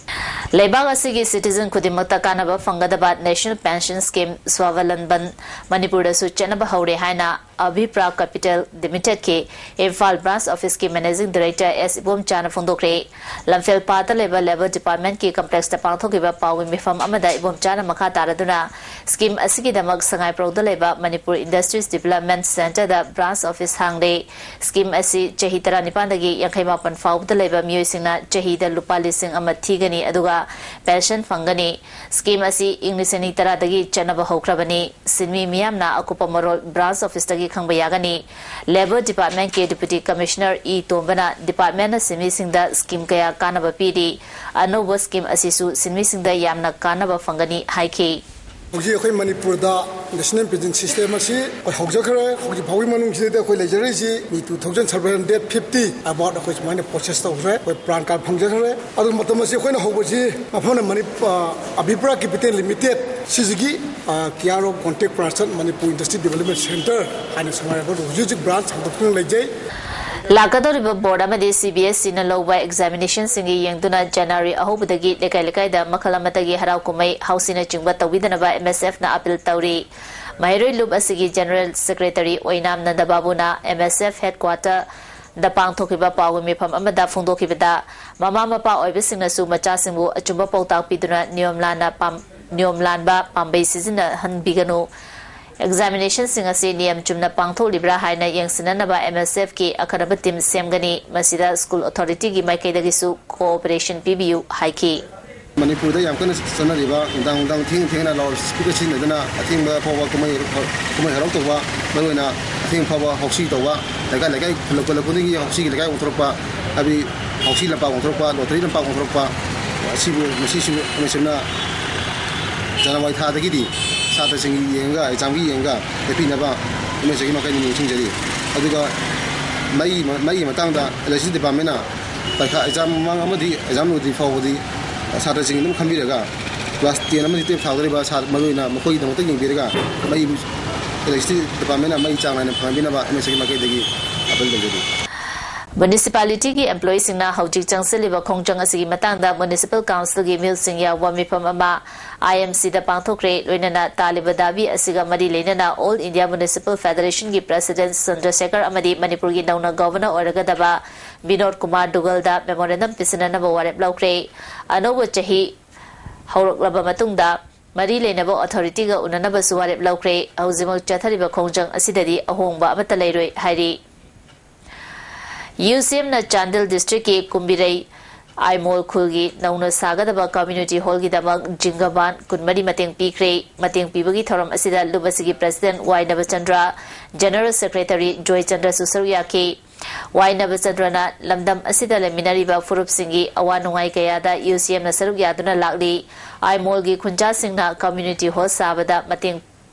ꯂꯩꯕꯥꯛ ꯑꯁꯤꯒꯤ ꯁꯤꯇꯤꯖꯟ ꯈꯨꯗꯤꯡꯃꯛꯇ ꯀꯥꯟꯅꯕ ꯐꯪꯒꯗꯕ ꯅꯦꯁꯅꯦꯜ ꯄꯦꯟꯁꯟ ꯁ꯭ꯀꯤꯝ ꯁ꯭ꯋꯥꯕꯂꯝꯕꯟ ꯃꯅꯤꯄꯨꯔꯗꯁꯨ ꯆꯠꯅꯕ ꯍꯧꯔꯦ ꯍꯥꯏꯅ ꯑꯚꯤꯄ꯭ꯔꯥ ꯀꯦꯄꯤꯇꯦꯜ ꯂꯤꯃꯤꯇꯦꯗꯀꯤ ꯏꯝꯐꯥꯜ ꯕ꯭ꯔꯥꯟꯁ ꯑꯣꯐꯤꯁꯀꯤ ꯃꯦꯅꯦꯖꯤꯡ ꯗꯥꯏꯔꯦꯛꯇꯔ ꯑꯦꯁ ꯏꯕꯣꯝꯆꯥꯅ ꯐꯣꯡꯗꯣꯛꯈ꯭ꯔꯦ꯫ ꯂꯝꯐꯦꯜꯄꯥꯠꯇ ꯂꯩꯕ ꯂꯦꯕꯔ ꯗꯤꯄꯥꯔꯠꯃꯦꯟꯠꯀꯤ ꯀꯝꯄ꯭ꯂꯦꯛꯁꯇ ꯄꯥꯡꯊꯣꯛꯈꯤꯕ ꯄꯥꯎꯒꯤ ꯃꯤꯐꯝ ꯑꯃꯗ ꯏꯕꯣꯝꯆꯥꯅ ꯃꯈꯥ ꯇꯥꯔꯗꯨꯅ ꯁ꯭ꯀꯤꯝ ꯑꯁꯤꯒꯤꯗꯃꯛ ꯁꯉꯥꯏꯄ꯭ꯔꯧꯗ ꯂꯩꯕ ꯃꯅꯤꯄꯨꯔ ꯏꯟꯗꯁꯇ꯭ꯔꯤꯁ ꯗꯤꯕꯦꯂꯞꯃꯦꯟꯠ ꯁꯦꯟꯇꯔꯗ ꯕ꯭ꯔꯥꯟꯁ ꯑꯣꯐꯤꯁ ꯍꯥꯡꯂꯦ꯫ ꯁ꯭ꯀꯤꯝ ꯑꯁꯤ ꯆꯍꯤ ꯇꯔꯥꯅꯤꯄꯥꯟꯗꯒꯤ ꯌꯥꯡꯈꯩ ꯃꯥꯄꯟ ꯐꯥꯎꯕꯗ ꯂꯩꯕ ꯃꯤꯑꯣꯏꯁꯤꯡꯅ ꯆꯍꯤꯗ ꯂꯨꯄꯥ ꯂꯤꯁꯤꯡ ꯑꯃ ꯊꯤꯒꯅꯤ, ꯑꯗꯨꯒ ꯄꯦꯟꯁꯟ ꯐꯪꯒꯅꯤ꯫ ꯁ꯭ꯀꯤꯝ ꯑꯁꯤ ꯏꯪ ꯂꯤꯁꯤꯡ ꯑꯅꯤ ꯇꯔꯥꯗꯒꯤ ꯆꯠꯅꯕ ꯍꯧꯈ꯭ꯔꯕꯅꯤ꯫ ꯁꯤꯟꯃꯤ ꯃꯤꯌꯥꯝꯅ ꯑꯀꯨꯞꯄ ꯃꯔꯣꯜ ꯕ꯭ꯔꯥꯟꯁ ꯑꯣꯐꯤꯁꯇꯒꯤ ꯈꯪꯕ ꯌꯥꯒꯅꯤ꯫ Labour ꯗꯤꯄꯥꯔꯠꯃꯦꯟꯠꯀꯤ deputy commissioner E ꯇꯣꯝꯕꯅ ꯗꯤꯄꯥꯔꯠꯃꯦꯟꯠꯅ ꯁꯤꯟꯃꯤꯁꯤꯡꯗ scheme ꯀꯌꯥ ꯀꯥꯟꯅꯕ ꯄꯤꯔꯤ꯫ ꯑꯅꯧꯕ ꯁ꯭ꯀꯤꯝ ꯑꯁꯤꯁꯨ ꯁꯤꯟꯃꯤꯁꯤꯡꯗ ꯌꯥꯝꯅ ꯀꯥꯟꯅꯕ ꯐꯪꯒꯅꯤ ꯍꯥꯏꯈꯤ꯫ ꯍꯧꯖꯤꯛ ꯑꯩꯈꯣꯏ ꯃꯅꯤꯄꯨꯔꯗ ꯅꯦꯁꯅꯦꯜ ꯄꯦꯟꯁꯟ ꯁꯤꯁꯇꯦꯝ ꯑꯁꯤ ꯑꯩꯈꯣꯏ ꯍꯧꯖꯈ꯭ꯔꯦ꯫ ꯍꯧꯖꯤꯛ ꯐꯥꯎꯒꯤ ꯃꯅꯨꯡꯁꯤꯗꯩꯗ ꯑꯩꯈꯣꯏ ꯂꯩꯖꯔꯤꯁꯤ ꯃꯤ two thousand seven hundred fifty about ꯑꯩꯈꯣꯏ ꯁꯨꯃꯥꯏꯅ ꯄ꯭ꯔꯣꯁꯦꯁ ꯇꯧꯈ꯭ꯔꯦ꯫ ꯑꯩꯈꯣꯏ ꯄ꯭ꯔꯥꯟ ꯀꯥꯔꯗ ꯐꯪꯖꯈ꯭ꯔꯦ꯫ ꯑꯗꯨ ꯃꯇꯝ ꯑꯁꯤ ꯑꯩꯈꯣꯏꯅ ꯍꯧꯕꯁꯤ ꯃꯐꯝꯅ ꯃꯅꯤ-, ꯑ, ꯑꯚꯤꯄ꯭ꯔꯥ ꯀꯦꯄꯤꯇꯦꯜ ꯂꯤꯃꯤꯇꯦꯗ ꯁꯤꯁꯤꯒꯤ, ꯑ, care of contact person Manipur industry development centre ꯍꯥꯏꯅ ꯁꯉꯥꯏ ꯌꯨꯝꯐꯝꯗ ꯍꯧꯖꯤꯛ ꯍꯧꯖꯤꯛ ꯕ꯭ꯔꯥꯟꯁ ꯍꯥꯡꯗꯣꯛꯇꯨꯅ ꯂꯩꯖꯩ꯫ ꯂꯥꯛꯀꯗꯧꯔꯤꯕ ꯕꯣꯔꯗ ꯑꯃꯗꯤ ꯁꯤ ꯕꯤ ꯑꯦꯁ ꯏꯅ ꯂꯧꯕ ꯑꯦꯛꯖꯥꯃꯤꯅꯦꯁꯟꯁꯤꯡꯒꯤ ꯌꯦꯡꯗꯨꯅ ꯖꯅꯋꯥꯔꯤ ꯑꯍꯧꯕꯗꯒꯤ ꯂꯩꯀꯥꯏ ꯂꯩꯀꯥꯏꯗ ꯃꯈꯜ ꯑꯃꯠꯇꯒꯤ ꯍꯔꯥꯎ ꯀꯨꯝꯍꯩ, ꯍꯥꯎꯁꯤꯅꯆꯤꯡꯕ ꯇꯧꯕꯤꯗꯅꯕ ꯑꯦꯝ ꯑꯦꯁ ꯑꯦꯐꯅ ꯑꯥꯄꯤꯜ ꯇꯧꯔꯤ꯫ ꯃꯍꯩꯔꯣꯏ ꯂꯨꯞ ꯑꯁꯤꯒꯤ ꯖꯦꯅꯔꯦꯜ ꯁꯦꯀ꯭ꯔꯦꯇꯔꯤ ꯑꯣꯏꯅꯥꯝ ꯅꯟꯗꯕꯥꯕꯨꯅ ꯑꯦꯝ ꯑꯦꯁ ꯑꯦꯐ ꯍꯦꯗꯀ꯭ꯋꯥꯇꯔꯗ ꯄꯥꯡꯊꯣꯛꯈꯤꯕ ꯄꯥꯎꯒꯤ ꯃꯤꯐꯝ ꯑꯃꯗ ꯐꯣꯡꯗꯣꯛꯈꯤꯕꯗ, ꯃꯃꯥ ꯃꯄꯥ ꯑꯣꯏꯕꯁꯤꯡꯅꯁꯨ ꯃꯆꯥꯁꯤꯡꯕꯨ ꯑꯆꯨꯝꯕ ꯄꯥꯎꯇꯥꯛ ꯄꯤꯗꯨꯅ ꯅꯤꯌꯣꯝ ꯂꯥꯟꯅ ꯄꯥꯝ-, ꯅꯤꯌꯣꯝ ꯂꯥꯟꯕ ꯄꯥꯝꯕꯩ ꯁꯤꯖꯤꯟꯅꯍꯟꯕꯤꯒꯅꯨ꯫ ꯑꯦꯛꯖꯥꯃꯤꯅꯦꯁꯟꯁꯤꯡ ꯑꯁꯤ ꯅꯤꯌꯝ ꯆꯨꯝꯅ ꯄꯥꯡꯊꯣꯛꯂꯤꯕ꯭ꯔꯥ ꯍꯥꯏꯅ ꯌꯦꯡꯁꯤꯟꯅꯅꯕ ꯑꯦꯝ ꯑꯦꯁ ꯑꯦꯐꯀꯤ ꯑꯈꯟꯅꯕ ꯇꯤꯝ ꯁꯦꯝꯒꯅꯤ꯫ ꯃꯁꯤꯗ ꯁ꯭ꯀꯨꯜ ꯑꯣꯊꯣꯔꯤꯇꯤꯒꯤ ꯃꯥꯏꯀꯩꯗꯒꯤꯁꯨ ꯀꯣꯑꯣꯄꯔꯦꯁꯟ ꯄꯤꯕꯤꯌꯨ ꯍꯥꯏꯈꯤ꯫ ꯃꯅꯤꯄꯨꯔꯗ ꯌꯥꯝ ꯀꯟꯅ ꯆꯠꯅꯔꯤꯕ ꯅꯨꯡꯗꯥꯡ ꯅꯨꯡꯗꯥꯡ ꯊꯦꯡ ꯊꯦꯡꯅ ꯂꯥꯎꯗ ꯁ꯭ꯄꯤꯀꯔ ꯁꯤꯖꯤꯟꯅꯗꯨꯅ ꯑꯊꯦꯡꯕ ꯐꯥꯎꯕ ꯀꯨꯝꯍꯩ, ꯀꯨꯝꯍꯩ ꯍꯔꯥꯎ ꯇꯧꯕ, ꯃꯔꯨꯑꯣꯏꯅ ꯑꯊꯦꯡ ꯐꯥꯎꯕ ꯍꯥꯎꯁꯤ ꯇꯧꯕ, ꯂꯩꯀꯥꯏ ꯂꯩꯀꯥꯏ ꯈꯨꯜꯂꯛ ꯈꯨꯜꯂꯛ ꯈꯨꯗꯤꯡꯒꯤ ꯍꯥꯎꯁꯤꯒꯤ ꯂꯩꯀꯥꯏ ꯑꯣꯟꯊꯣꯔꯛꯄ, ꯍꯥꯏꯕꯗꯤ ꯍꯥꯎꯁꯤ ꯂꯝꯄꯥꯛ ꯑꯣꯟꯊꯣꯔꯛꯄ, ꯂꯣꯇꯔꯤ ꯂꯝꯄꯥꯛ ꯑꯣꯟꯊꯣꯔꯛꯄ, ꯑꯁꯤꯕꯨ ꯃꯁꯤꯁꯨ ꯑꯃꯁꯨꯝꯅ ꯖꯅꯋꯥꯔꯤ ꯊꯥꯗꯒꯤꯗꯤ ꯁꯥꯇ꯭ꯔꯁꯤꯡꯒꯤ ꯌꯦꯡꯉꯒ, ꯑꯦꯛꯖꯥꯝꯒꯤ ꯌꯦꯡꯉꯒ ꯂꯦꯞꯄꯤꯅꯕ ꯑꯦꯝ ꯑꯦꯁ ꯑꯦꯒꯤ ꯃꯥꯏꯀꯩꯗꯒꯤ ꯅꯤꯡꯁꯤꯡꯖꯔꯤ꯫ ꯑꯗꯨꯒ ꯃꯩ, ꯃꯩꯒꯤ ꯃꯇꯥꯡꯗ ꯏꯂꯦꯛꯇ꯭ꯔꯤꯁꯤꯇꯤ ꯗꯤꯄꯥꯔꯠꯃꯦꯟꯅ ꯄꯔꯤꯈꯥ ꯑꯦꯛꯖꯥꯝ ꯃꯃꯥꯡ ꯑꯃꯗꯤ ꯑꯦꯛꯖꯥꯝ ꯂꯣꯏꯗ꯭ꯔꯤ ꯐꯥꯎꯕꯗꯤ ꯁꯥꯇ꯭ꯔꯁꯤꯡ ꯑꯗꯨꯝ ꯈꯟꯕꯤꯔꯒ ꯀ꯭ꯂꯥꯁ ꯇꯦꯟ ꯑꯃꯗꯤ ꯇꯨꯌꯦꯜꯞ ꯊꯥꯗꯣꯔꯤꯕ ꯁꯥ-, ꯃꯔꯨꯑꯣꯏꯅ ꯃꯈꯣꯏꯒꯤꯗꯃꯛꯇ ꯌꯦꯡꯕꯤꯔꯒ ꯃꯩ, ꯏꯂꯦꯛꯇ꯭ꯔꯤꯁꯤꯇꯤ ꯗꯤꯄꯥꯔꯠꯃꯦꯟꯅ ꯃꯩ ꯆꯥꯡ ꯅꯥꯏꯅ ꯐꯪꯍꯟꯕꯤꯅꯕ ꯑꯦꯝ ꯑꯦꯁ ꯑꯦꯒꯤ ꯃꯥꯏꯀꯩꯗꯒꯤ ꯑꯥꯄꯤꯜ ꯇꯧꯖꯔꯤ꯫ ꯃ꯭ꯌꯨꯅꯤꯁꯤꯄꯥꯂꯤꯇꯤꯒꯤ ꯑꯦꯝꯄ꯭ꯂꯣꯌꯤꯁꯤꯡꯅ ꯍꯧꯖꯤꯛ ꯆꯪꯁꯤꯜꯂꯤꯕ ꯈꯣꯡꯖꯪ ꯑꯁꯤꯒꯤ ꯃꯇꯥꯡꯗ ꯃ꯭ꯌꯨꯅꯤꯁꯤꯄꯥꯜ ꯀꯥꯎꯟꯁꯤꯜꯒꯤ ꯃꯤꯑꯣꯏꯁꯤꯡ ꯌꯥꯎꯕ ꯃꯤꯐꯝ ꯑꯃ ꯑꯥꯏ ꯑꯦꯝ ꯁꯤꯗ ꯄꯥꯡꯊꯣꯛꯈ꯭ꯔꯦ꯫ ꯂꯣꯏꯅꯅ ꯇꯥꯜꯂꯤꯕ ꯗꯥꯕꯤ ꯑꯁꯤꯒ ꯃꯔꯤ ꯂꯩꯅꯅ all India municipal ꯐꯦꯗꯔꯦꯁꯟꯒꯤ president Chandrashekar ꯑꯃꯗꯤ ꯃꯅꯤꯄꯨꯔꯒꯤ ꯅꯧꯅ ꯒꯚꯔꯅꯔ ꯑꯣꯏꯔꯒꯗꯕ ꯕꯤꯅꯣꯗ ꯀꯨꯃꯥꯔ ꯗꯨꯒꯜꯗ ꯃꯦꯃꯣꯔꯦꯟꯗꯝ ꯄꯤꯁꯤꯟꯅꯅꯕ ꯋꯥꯔꯦꯞ ꯂꯧꯈ꯭ꯔꯦ꯫ ꯑꯅꯧꯕ ꯆꯍꯤ ꯍꯧꯔꯛꯂꯕ ꯃꯇꯨꯡꯗ ꯃꯔꯤ ꯂꯩꯅꯕ ꯑꯣꯊꯣꯔꯤꯇꯤꯒ ꯎꯅꯅꯕꯁꯨ ꯋꯥꯔꯦꯞ ꯂꯧꯈ꯭ꯔꯦ꯫ ꯍꯧꯖꯤꯛꯃꯛ ꯆꯠꯊꯔꯤꯕ ꯈꯣꯡꯖꯪ ꯑꯁꯤꯗꯗꯤ ꯑꯍꯣꯡꯕ ꯑꯃꯠꯇ ꯂꯩꯔꯣꯏ ꯍꯥꯏꯔꯤ꯫ ꯌꯨ ꯁꯤ ꯑꯦꯝꯅ ꯆꯥꯟꯗꯦꯜ ꯗꯤꯁꯇ꯭ꯔꯤꯛꯀꯤ ꯀꯨꯝꯕꯤꯔꯩ ꯑꯥꯏꯃꯣꯜ ꯈꯨꯜꯒꯤ ꯅꯧꯅ ꯁꯥꯒꯗꯕ ꯀꯝꯃ꯭ꯌꯨꯅꯤꯇꯤ ꯍꯣꯜꯒꯤꯗꯃꯛ ꯖꯤꯡꯒꯕꯥꯟ ꯀꯨꯟꯃꯔꯤ ꯃꯇꯦꯡ ꯄꯤꯈ꯭ꯔꯦ꯫ ꯃꯇꯦꯡ ꯄꯤꯕꯒꯤ ꯊꯧꯔꯝ ꯑꯁꯤꯗ ꯂꯨꯞ ꯑꯁꯤꯒꯤ ꯄ꯭ꯔꯁꯤꯗꯦꯟꯠ ꯋꯥꯏ ꯅꯕꯆꯟꯗ꯭ꯔ, ꯖꯦꯅꯔꯦꯜ ꯁꯦꯀ꯭ꯔꯦꯇꯔꯤ ꯖꯣꯏ ꯆꯟꯗ꯭ꯔꯁꯨ ꯁꯔꯨꯛ ꯌꯥꯈꯤ꯫ ꯋꯥꯏ ꯅꯕꯆꯟꯗ꯭ꯔꯅ ꯂꯝꯗꯝ ꯑꯁꯤꯗ ꯂꯩꯃꯤꯟꯅꯔꯤꯕ ꯐꯨꯔꯨꯞꯁꯤꯡꯒꯤ ꯑꯋꯥ ꯅꯨꯡꯉꯥꯏ ꯀꯌꯥꯗ ꯌꯨ ꯁꯤ ꯑꯦꯝꯅ ꯁꯔꯨꯛ ꯌꯥꯗꯨꯅ ꯂꯥꯛꯂꯤ꯫ ꯑꯥꯏꯃꯣꯜꯒꯤ ꯈꯨꯟꯖꯥꯁꯤꯡꯅ ꯀꯝꯃ꯭ꯌꯨꯅꯤꯇꯤ ꯍꯣꯜ ꯁꯥꯕꯗ ꯃꯇꯦꯡ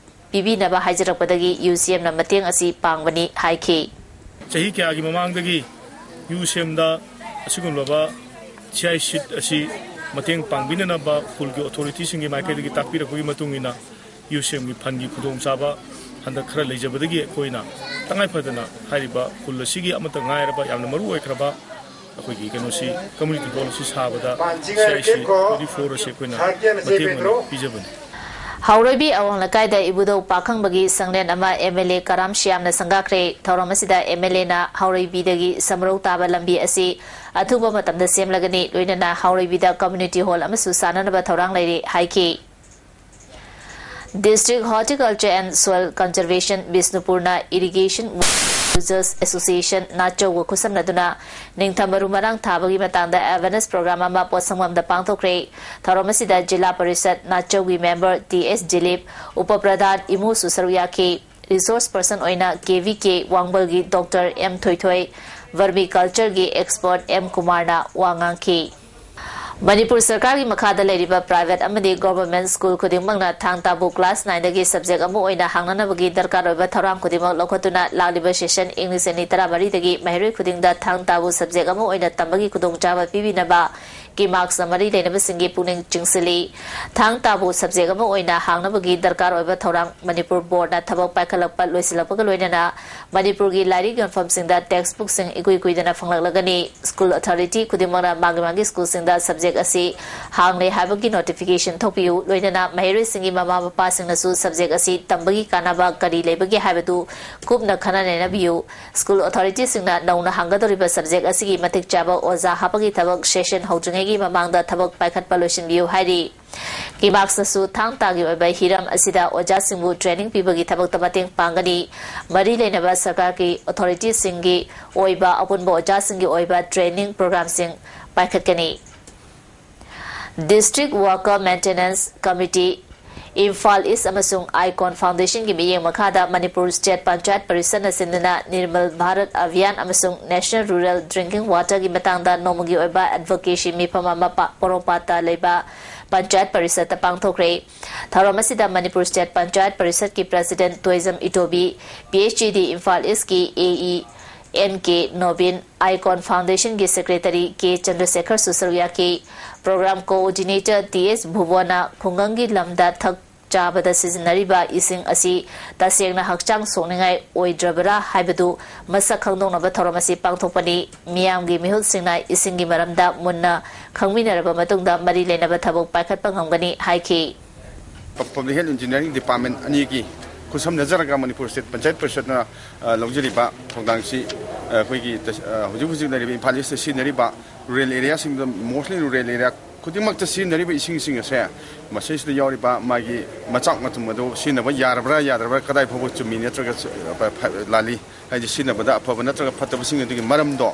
ꯄꯤꯕꯤꯅꯕ ꯍꯥꯏꯖꯔꯛꯄꯗꯒꯤ ꯌꯨ ꯁꯤ ꯑꯦꯝꯅ ꯃꯇꯦꯡ ꯑꯁꯤ ꯄꯥꯡꯕꯅꯤ ꯍꯥꯏꯈꯤ꯫ ꯆꯍꯤ ꯀꯌꯥꯒꯤ ꯃꯃꯥꯡꯗꯒꯤ ꯌꯨ ꯁꯤ ꯑꯦꯝꯗ ꯑꯁꯤꯒꯨꯝꯂꯕ ꯁꯤ ꯑꯥꯏ ꯁꯤꯠ ꯑꯁꯤ ꯃꯇꯦꯡ ꯄꯥꯡꯕꯤꯅꯅꯕ ꯈꯨꯜꯒꯤ ꯑꯣꯊꯣꯔꯤꯇꯤꯁꯤꯡꯒꯤ ꯃꯥꯏꯀꯩꯗꯒꯤ ꯇꯥꯛꯄꯤꯔꯛꯄꯒꯤ ꯃꯇꯨꯡ ꯏꯟꯅ ꯌꯨ ꯁꯤ ꯑꯦꯝꯒꯤ ꯐꯟꯒꯤ ꯈꯨꯗꯣꯡꯆꯥꯕ ꯍꯟꯗꯛ ꯈꯔ ꯂꯩꯖꯕꯗꯒꯤ ꯑꯩꯈꯣꯏꯅ ꯇꯉꯥꯏ ꯐꯗꯅ ꯍꯥꯏꯔꯤꯕ ꯈꯨꯜ ꯑꯁꯤꯒꯤ ꯑꯃꯠꯇ ꯉꯥꯏꯔꯕ ꯌꯥꯝꯅ ꯃꯔꯨ ꯑꯣꯏꯈ꯭ꯔꯕ ꯑꯩꯈꯣꯏꯒꯤ ꯀꯩꯅꯣꯁꯤ, ꯀꯝꯃ꯭ꯌꯨꯅꯤꯇꯤ ꯍꯣꯜ ꯑꯁꯤ ꯁꯥꯕꯗ C I C twenty four ꯑꯁꯤ ꯑꯩꯈꯣꯏꯅ ꯃꯇꯦꯡ ꯑꯣꯏꯅ ꯄꯤꯖꯕꯅꯤ꯫ ꯍꯥꯎꯔꯩꯕꯤ ꯑꯋꯥꯡ ꯂꯩꯀꯥꯏꯗ ꯏꯕꯨꯙꯧ ꯄꯥꯈꯪꯕꯒꯤ ꯁꯪꯂꯦꯟ ꯑꯃ ꯑꯦꯝ ꯑꯦꯜ ꯑꯦ ꯀꯔꯥꯝ ꯁ꯭ꯌꯥꯝꯅ ꯁꯪꯒꯥꯈ꯭ꯔꯦ꯫ ꯊꯧꯔꯝ ꯑꯁꯤꯗ ꯑꯦꯝ ꯑꯦꯜ ꯑꯦꯅ ꯍꯥꯎꯔꯩꯕꯤꯗꯒꯤ ꯁꯝꯔꯧ ꯇꯥꯕ ꯂꯝꯕꯤ ꯑꯁꯤ ꯑꯊꯨꯕ ꯃꯇꯝꯗ ꯁꯦꯝꯂꯒꯅꯤ, ꯂꯣꯏꯅꯅ ꯍꯥꯎꯔꯩꯕꯤꯗ ꯀꯝꯃ꯭ꯌꯨꯅꯤꯇꯤ ꯍꯣꯜ ꯑꯃꯁꯨ ꯁꯥꯅꯅꯕ ꯊꯧꯔꯥꯡ ꯂꯩꯔꯤ ꯍꯥꯏꯈꯤ꯫ District Horticulture and Soil Conservation ꯕꯤꯁꯅꯨꯄꯨꯔꯅ Irrigation Users Association ꯅꯥꯆꯧꯒ ꯈꯨꯠꯁꯝꯅꯗꯨꯅ ꯅꯤꯡꯊꯝ ꯃꯔꯨ ꯃꯔꯥꯡ ꯊꯥꯕꯒꯤ ꯃꯇꯥꯡꯗ awareness program ꯑꯃ ꯄꯣꯠꯁꯪꯕꯝꯗ ꯄꯥꯡꯊꯣꯛꯈ꯭ꯔꯦ꯫ ꯊꯧꯔꯝ ꯑꯁꯤꯗ ꯖꯤꯂꯥ ꯄꯔꯤꯁꯠ ꯅꯥꯆꯧꯒꯤ member ꯇꯤ ꯑꯦꯁ ꯗꯤꯂꯤꯞ, ꯎꯄ ꯄ꯭ꯔꯙꯥꯟ ꯏꯃꯨꯁꯨ ꯁꯔꯨꯛ ꯌꯥꯈꯤ꯫ Resource person ꯑꯣꯏꯅ ꯀꯦ ꯚꯤ ꯀꯦ ꯋꯥꯡꯕꯜꯒꯤ ꯗꯣꯛꯇꯔ ꯑꯦꯝ ꯊꯣꯏꯊꯣꯏ, vermicultureꯒꯤ expert ꯑꯦꯝ ꯀꯨꯃꯥꯔꯅ ꯋꯥ ꯉꯥꯡꯈꯤ꯫ ꯃꯅꯤꯄꯨꯔ ꯁꯔꯀꯥꯔꯒꯤ ꯃꯈꯥꯗ ꯂꯩꯔꯤꯕ private ꯑꯃꯗꯤ government school ꯈꯨꯗꯤꯡꯃꯛꯅ ꯊꯥꯡ ꯇꯥꯕꯨ class nineꯗꯒꯤ subject ꯑꯃ ꯑꯣꯏꯅ ꯍꯥꯡꯅꯅꯕꯒꯤ ꯗꯔꯀꯥꯔ ꯑꯣꯏꯕ ꯊꯧꯔꯥꯡ ꯈꯨꯗꯤꯡꯃꯛ ꯂꯧꯈꯠꯇꯨꯅ ꯂꯥꯛꯂꯤꯕ session ꯏꯪ ꯂꯤꯁꯤꯡ ꯑꯅꯤ ꯇꯔꯥꯃꯔꯤꯗꯒꯤ ꯃꯍꯩꯔꯣꯏ ꯈꯨꯗꯤꯡꯗ ꯊꯥꯡ ꯇꯥꯕꯨ subject ꯑꯃ ꯑꯣꯏꯅ ꯇꯝꯕꯒꯤ ꯈꯨꯗꯣꯡꯆꯥꯕ ꯄꯤꯕꯤꯅꯕ ꯀꯤꯃꯥꯛꯁꯅ ꯃꯔꯤ ꯂꯩꯅꯕꯁꯤꯡꯒꯤ ꯄꯨꯛꯅꯤꯡ ꯆꯤꯡꯁꯤꯜꯂꯤ꯫ ꯊꯥꯡ ꯇꯥꯕꯨ subject ꯑꯃ ꯑꯣꯏꯅ ꯍꯥꯡꯅꯕꯒꯤ ꯗꯔꯀꯥꯔ ꯑꯣꯏꯕ ꯊꯧꯔꯥꯡ ꯃꯅꯤꯄꯨꯔ boardꯅ ꯊꯕꯛ ꯄꯥꯏꯈꯠꯂꯛꯄ ꯂꯣꯏꯁꯤꯜꯂꯛꯄꯒ ꯂꯣꯏꯅꯅ ꯃꯅꯤꯄꯨꯔꯒꯤ ꯂꯥꯏꯔꯤꯛ ꯌꯣꯟꯐꯝꯁꯤꯡꯗ textbookꯁꯤꯡ ꯏꯀꯨꯏ ꯀꯨꯏꯗꯅ ꯐꯪꯂꯛꯂꯒꯅꯤ꯫ School authority ꯈꯨꯗꯤꯡꯃꯛꯅ ꯃꯥꯒꯤ ꯃꯥꯒꯤ schoolꯁꯤꯡꯗ subject ꯑꯁꯤ ꯍꯥꯡꯂꯦ ꯍꯥꯏꯕꯒꯤ notification ꯊꯣꯛꯄꯤꯌꯨ꯫ ꯂꯣꯏꯅꯅ ꯃꯍꯩꯔꯣꯏꯁꯤꯡꯒꯤ ꯃꯃꯥ ꯃꯄꯥꯁꯤꯡꯅꯁꯨ subject ꯑꯁꯤ ꯇꯝꯕꯒꯤ ꯀꯥꯟꯅꯕ ꯀꯔꯤ ꯂꯩꯕꯒꯦ ꯍꯥꯏꯕꯗꯨ ꯀꯨꯞꯅ ꯈꯟꯅ ꯅꯩꯅꯕꯤꯌꯨ꯫ School authorityꯁꯤꯡꯅ ꯅꯧꯅ ꯍꯥꯡꯒꯗꯧꯔꯤꯕ subject ꯑꯁꯤꯒꯤ ꯃꯇꯤꯛ ꯆꯥꯕ ꯑꯣꯖꯥ ꯍꯥꯞꯄꯒꯤ ꯊꯕꯛ session ꯍꯧꯗ꯭ꯔꯤꯉꯩꯒꯤ ꯃꯃꯥꯡꯗ ꯊꯕꯛ ꯄꯥꯏꯈꯠꯄ ꯂꯣꯏꯁꯤꯟꯕꯤꯌꯨ ꯍꯥꯏꯔꯤ꯫ ꯀꯤꯃꯥꯛꯁꯅꯁꯨ ꯊꯥꯡ ꯇꯥꯒꯤ ꯑꯣꯏꯕ ꯍꯤꯔꯝ ꯑꯁꯤꯗ ꯑꯣꯖꯥꯁꯤꯡꯕꯨ training ꯄꯤꯕꯒꯤ ꯊꯕꯛꯇ ꯃꯇꯦꯡ ꯄꯥꯡꯒꯅꯤ꯫ ꯃꯔꯤ ꯂꯩꯅꯕ ꯁꯔꯀꯥꯔꯒꯤ authorityꯁꯤꯡꯒꯤ ꯑꯣꯏꯕ ꯑꯄꯨꯟꯕ ꯑꯣꯖꯥꯁꯤꯡꯒꯤ ꯑꯣꯏꯕ training programꯁꯤꯡ ꯄꯥꯏꯈꯠꯀꯅꯤ꯫ District Worker Maintenance Committee, Imphal ꯏꯁ ꯑꯃꯁꯨꯡ ꯑꯥꯏꯀꯣꯟ ꯐꯥꯎꯟꯗꯦꯁꯟꯒꯤ ꯃꯤꯠꯌꯦꯡ ꯃꯈꯥꯗ ꯃꯅꯤꯄꯨꯔ ꯁ꯭ꯇꯦꯠ ꯄꯟꯆꯥꯌꯠ ꯄꯔꯤꯁꯠꯅ ꯁꯤꯟꯗꯨꯅ ꯅꯤꯔꯃꯜ ꯚꯥꯔꯠ ꯑꯚꯤꯌꯥꯟ ꯑꯃꯁꯨꯡ National Rural Drinking Waterꯒꯤ ꯃꯇꯥꯡꯗ ꯅꯣꯡꯃꯒꯤ ꯑꯣꯏꯕ advocacy ꯃꯤꯐꯝ ꯑꯃ ꯄ-, ꯄꯣꯔꯣꯝꯄꯥꯠꯇ ꯂꯩꯕ ꯄꯟꯆꯥꯌꯠ ꯄꯔꯤꯁꯠꯇ ꯄꯥꯡꯊꯣꯛꯈ꯭ꯔꯦ꯫ ꯊꯧꯔꯝ ꯑꯁꯤꯗ ꯃꯅꯤꯄꯨꯔ ꯁ꯭ꯇꯦꯠ ꯄꯟꯆꯥꯌꯠ ꯄꯔꯤꯁꯠꯀꯤ president Toijam Itobi, P H E D Imphal ꯏꯁꯀꯤ A E N K Nobin, icon ꯐꯥꯎꯟꯗꯦꯁꯟꯒꯤ secretary ꯀꯦ ꯆꯟꯗ꯭ꯔꯁꯦꯈꯔꯁꯨ ꯁꯔꯨꯛ ꯌꯥꯈꯤ꯫ Program coordinator ꯇꯤ ꯑꯦꯁ ꯚꯨꯕꯣꯟꯅ ꯈꯨꯡꯒꯪꯒꯤ ꯂꯝꯗ ꯊꯛ ꯆꯥꯕꯗ ꯁꯤꯖꯤꯟꯅꯔꯤꯕ ꯏꯁꯤꯡ ꯑꯁꯤ ꯇꯁꯦꯡꯅ ꯍꯛꯆꯥꯡ ꯁꯣꯛꯅꯤꯡꯉꯥꯏ ꯑꯣꯏꯗ꯭ꯔꯕꯔꯥ ꯍꯥꯏꯕꯗꯨ ꯃꯁꯛ ꯈꯪꯗꯣꯛꯅꯕ ꯊꯧꯔꯝ ꯑꯁꯤ ꯄꯥꯡꯊꯣꯛꯄꯅꯤ꯫ ꯃꯤꯌꯥꯝꯒꯤ ꯃꯤꯍꯨꯠꯁꯤꯡꯅ ꯏꯁꯤꯡꯒꯤ ꯃꯔꯝꯗ ꯃꯨꯟꯅ ꯈꯪꯃꯤꯟꯅꯔꯕ ꯃꯇꯨꯡꯗ ꯃꯔꯤ ꯂꯩꯅꯕ ꯊꯕꯛ ꯄꯥꯏꯈꯠꯄ ꯉꯝꯒꯅꯤ ꯍꯥꯏꯈꯤ꯫ Public Health Engineering Department ꯑꯅꯤꯒꯤ ꯈꯨꯠꯁꯝꯅꯖꯔꯒ ꯃꯅꯤꯄꯨꯔ ꯁ꯭ꯇꯦꯠ ꯄꯟꯆꯥꯌꯠ ꯄꯔꯤꯁꯠꯅ, ꯑ, ꯂꯧꯖꯔꯤꯕ ꯊꯧꯗꯥꯡꯁꯤ, ꯑ, ꯑꯩꯈꯣꯏꯒꯤ ꯇ-, ꯑ, ꯍꯧꯖꯤꯛ ꯍꯧꯖꯤꯛ ꯂꯩꯔꯤꯕ ꯏꯝꯐꯥꯜ ꯏꯁꯇ ꯁꯤꯖꯤꯟꯅꯔꯤꯕ ꯔꯨꯔꯦꯜ ꯑꯦꯔꯤꯌꯥꯁꯤꯡꯗ, mostly ꯔꯨꯔꯦꯜ ꯑꯦꯔꯤꯌꯥ ꯈꯨꯗꯤꯡꯃꯛꯇ ꯁꯤꯖꯤꯟꯅꯔꯤꯕ ꯏꯁꯤꯡꯁꯤꯡ ꯑꯁꯦ ꯃꯁꯤꯁꯤꯗ ꯌꯥꯎꯔꯤꯕ ꯃꯥꯒꯤ ꯃꯆꯥꯛ ꯃꯊꯨꯝ ꯑꯗꯨ ꯁꯤꯖꯤꯟꯅꯕ ꯌꯥꯔꯕ꯭ꯔꯥ ꯌꯥꯗ꯭ꯔꯕ꯭ꯔꯥ, ꯀꯗꯥꯏ ꯐꯥꯎꯕ ꯆꯨꯝꯃꯤ ꯅꯠꯇ꯭ꯔꯒ ꯆ-, ꯑ, ꯐ-, ꯐ-, ꯂꯥꯜꯂꯤ ꯍꯥꯏꯗꯤ ꯁꯤꯖꯤꯟꯅꯕꯗ ꯑꯐꯕ ꯅꯠꯇ꯭ꯔꯒ ꯐꯠꯇꯕꯁꯤꯡ ꯑꯗꯨꯒꯤ ꯃꯔꯝꯗꯣ,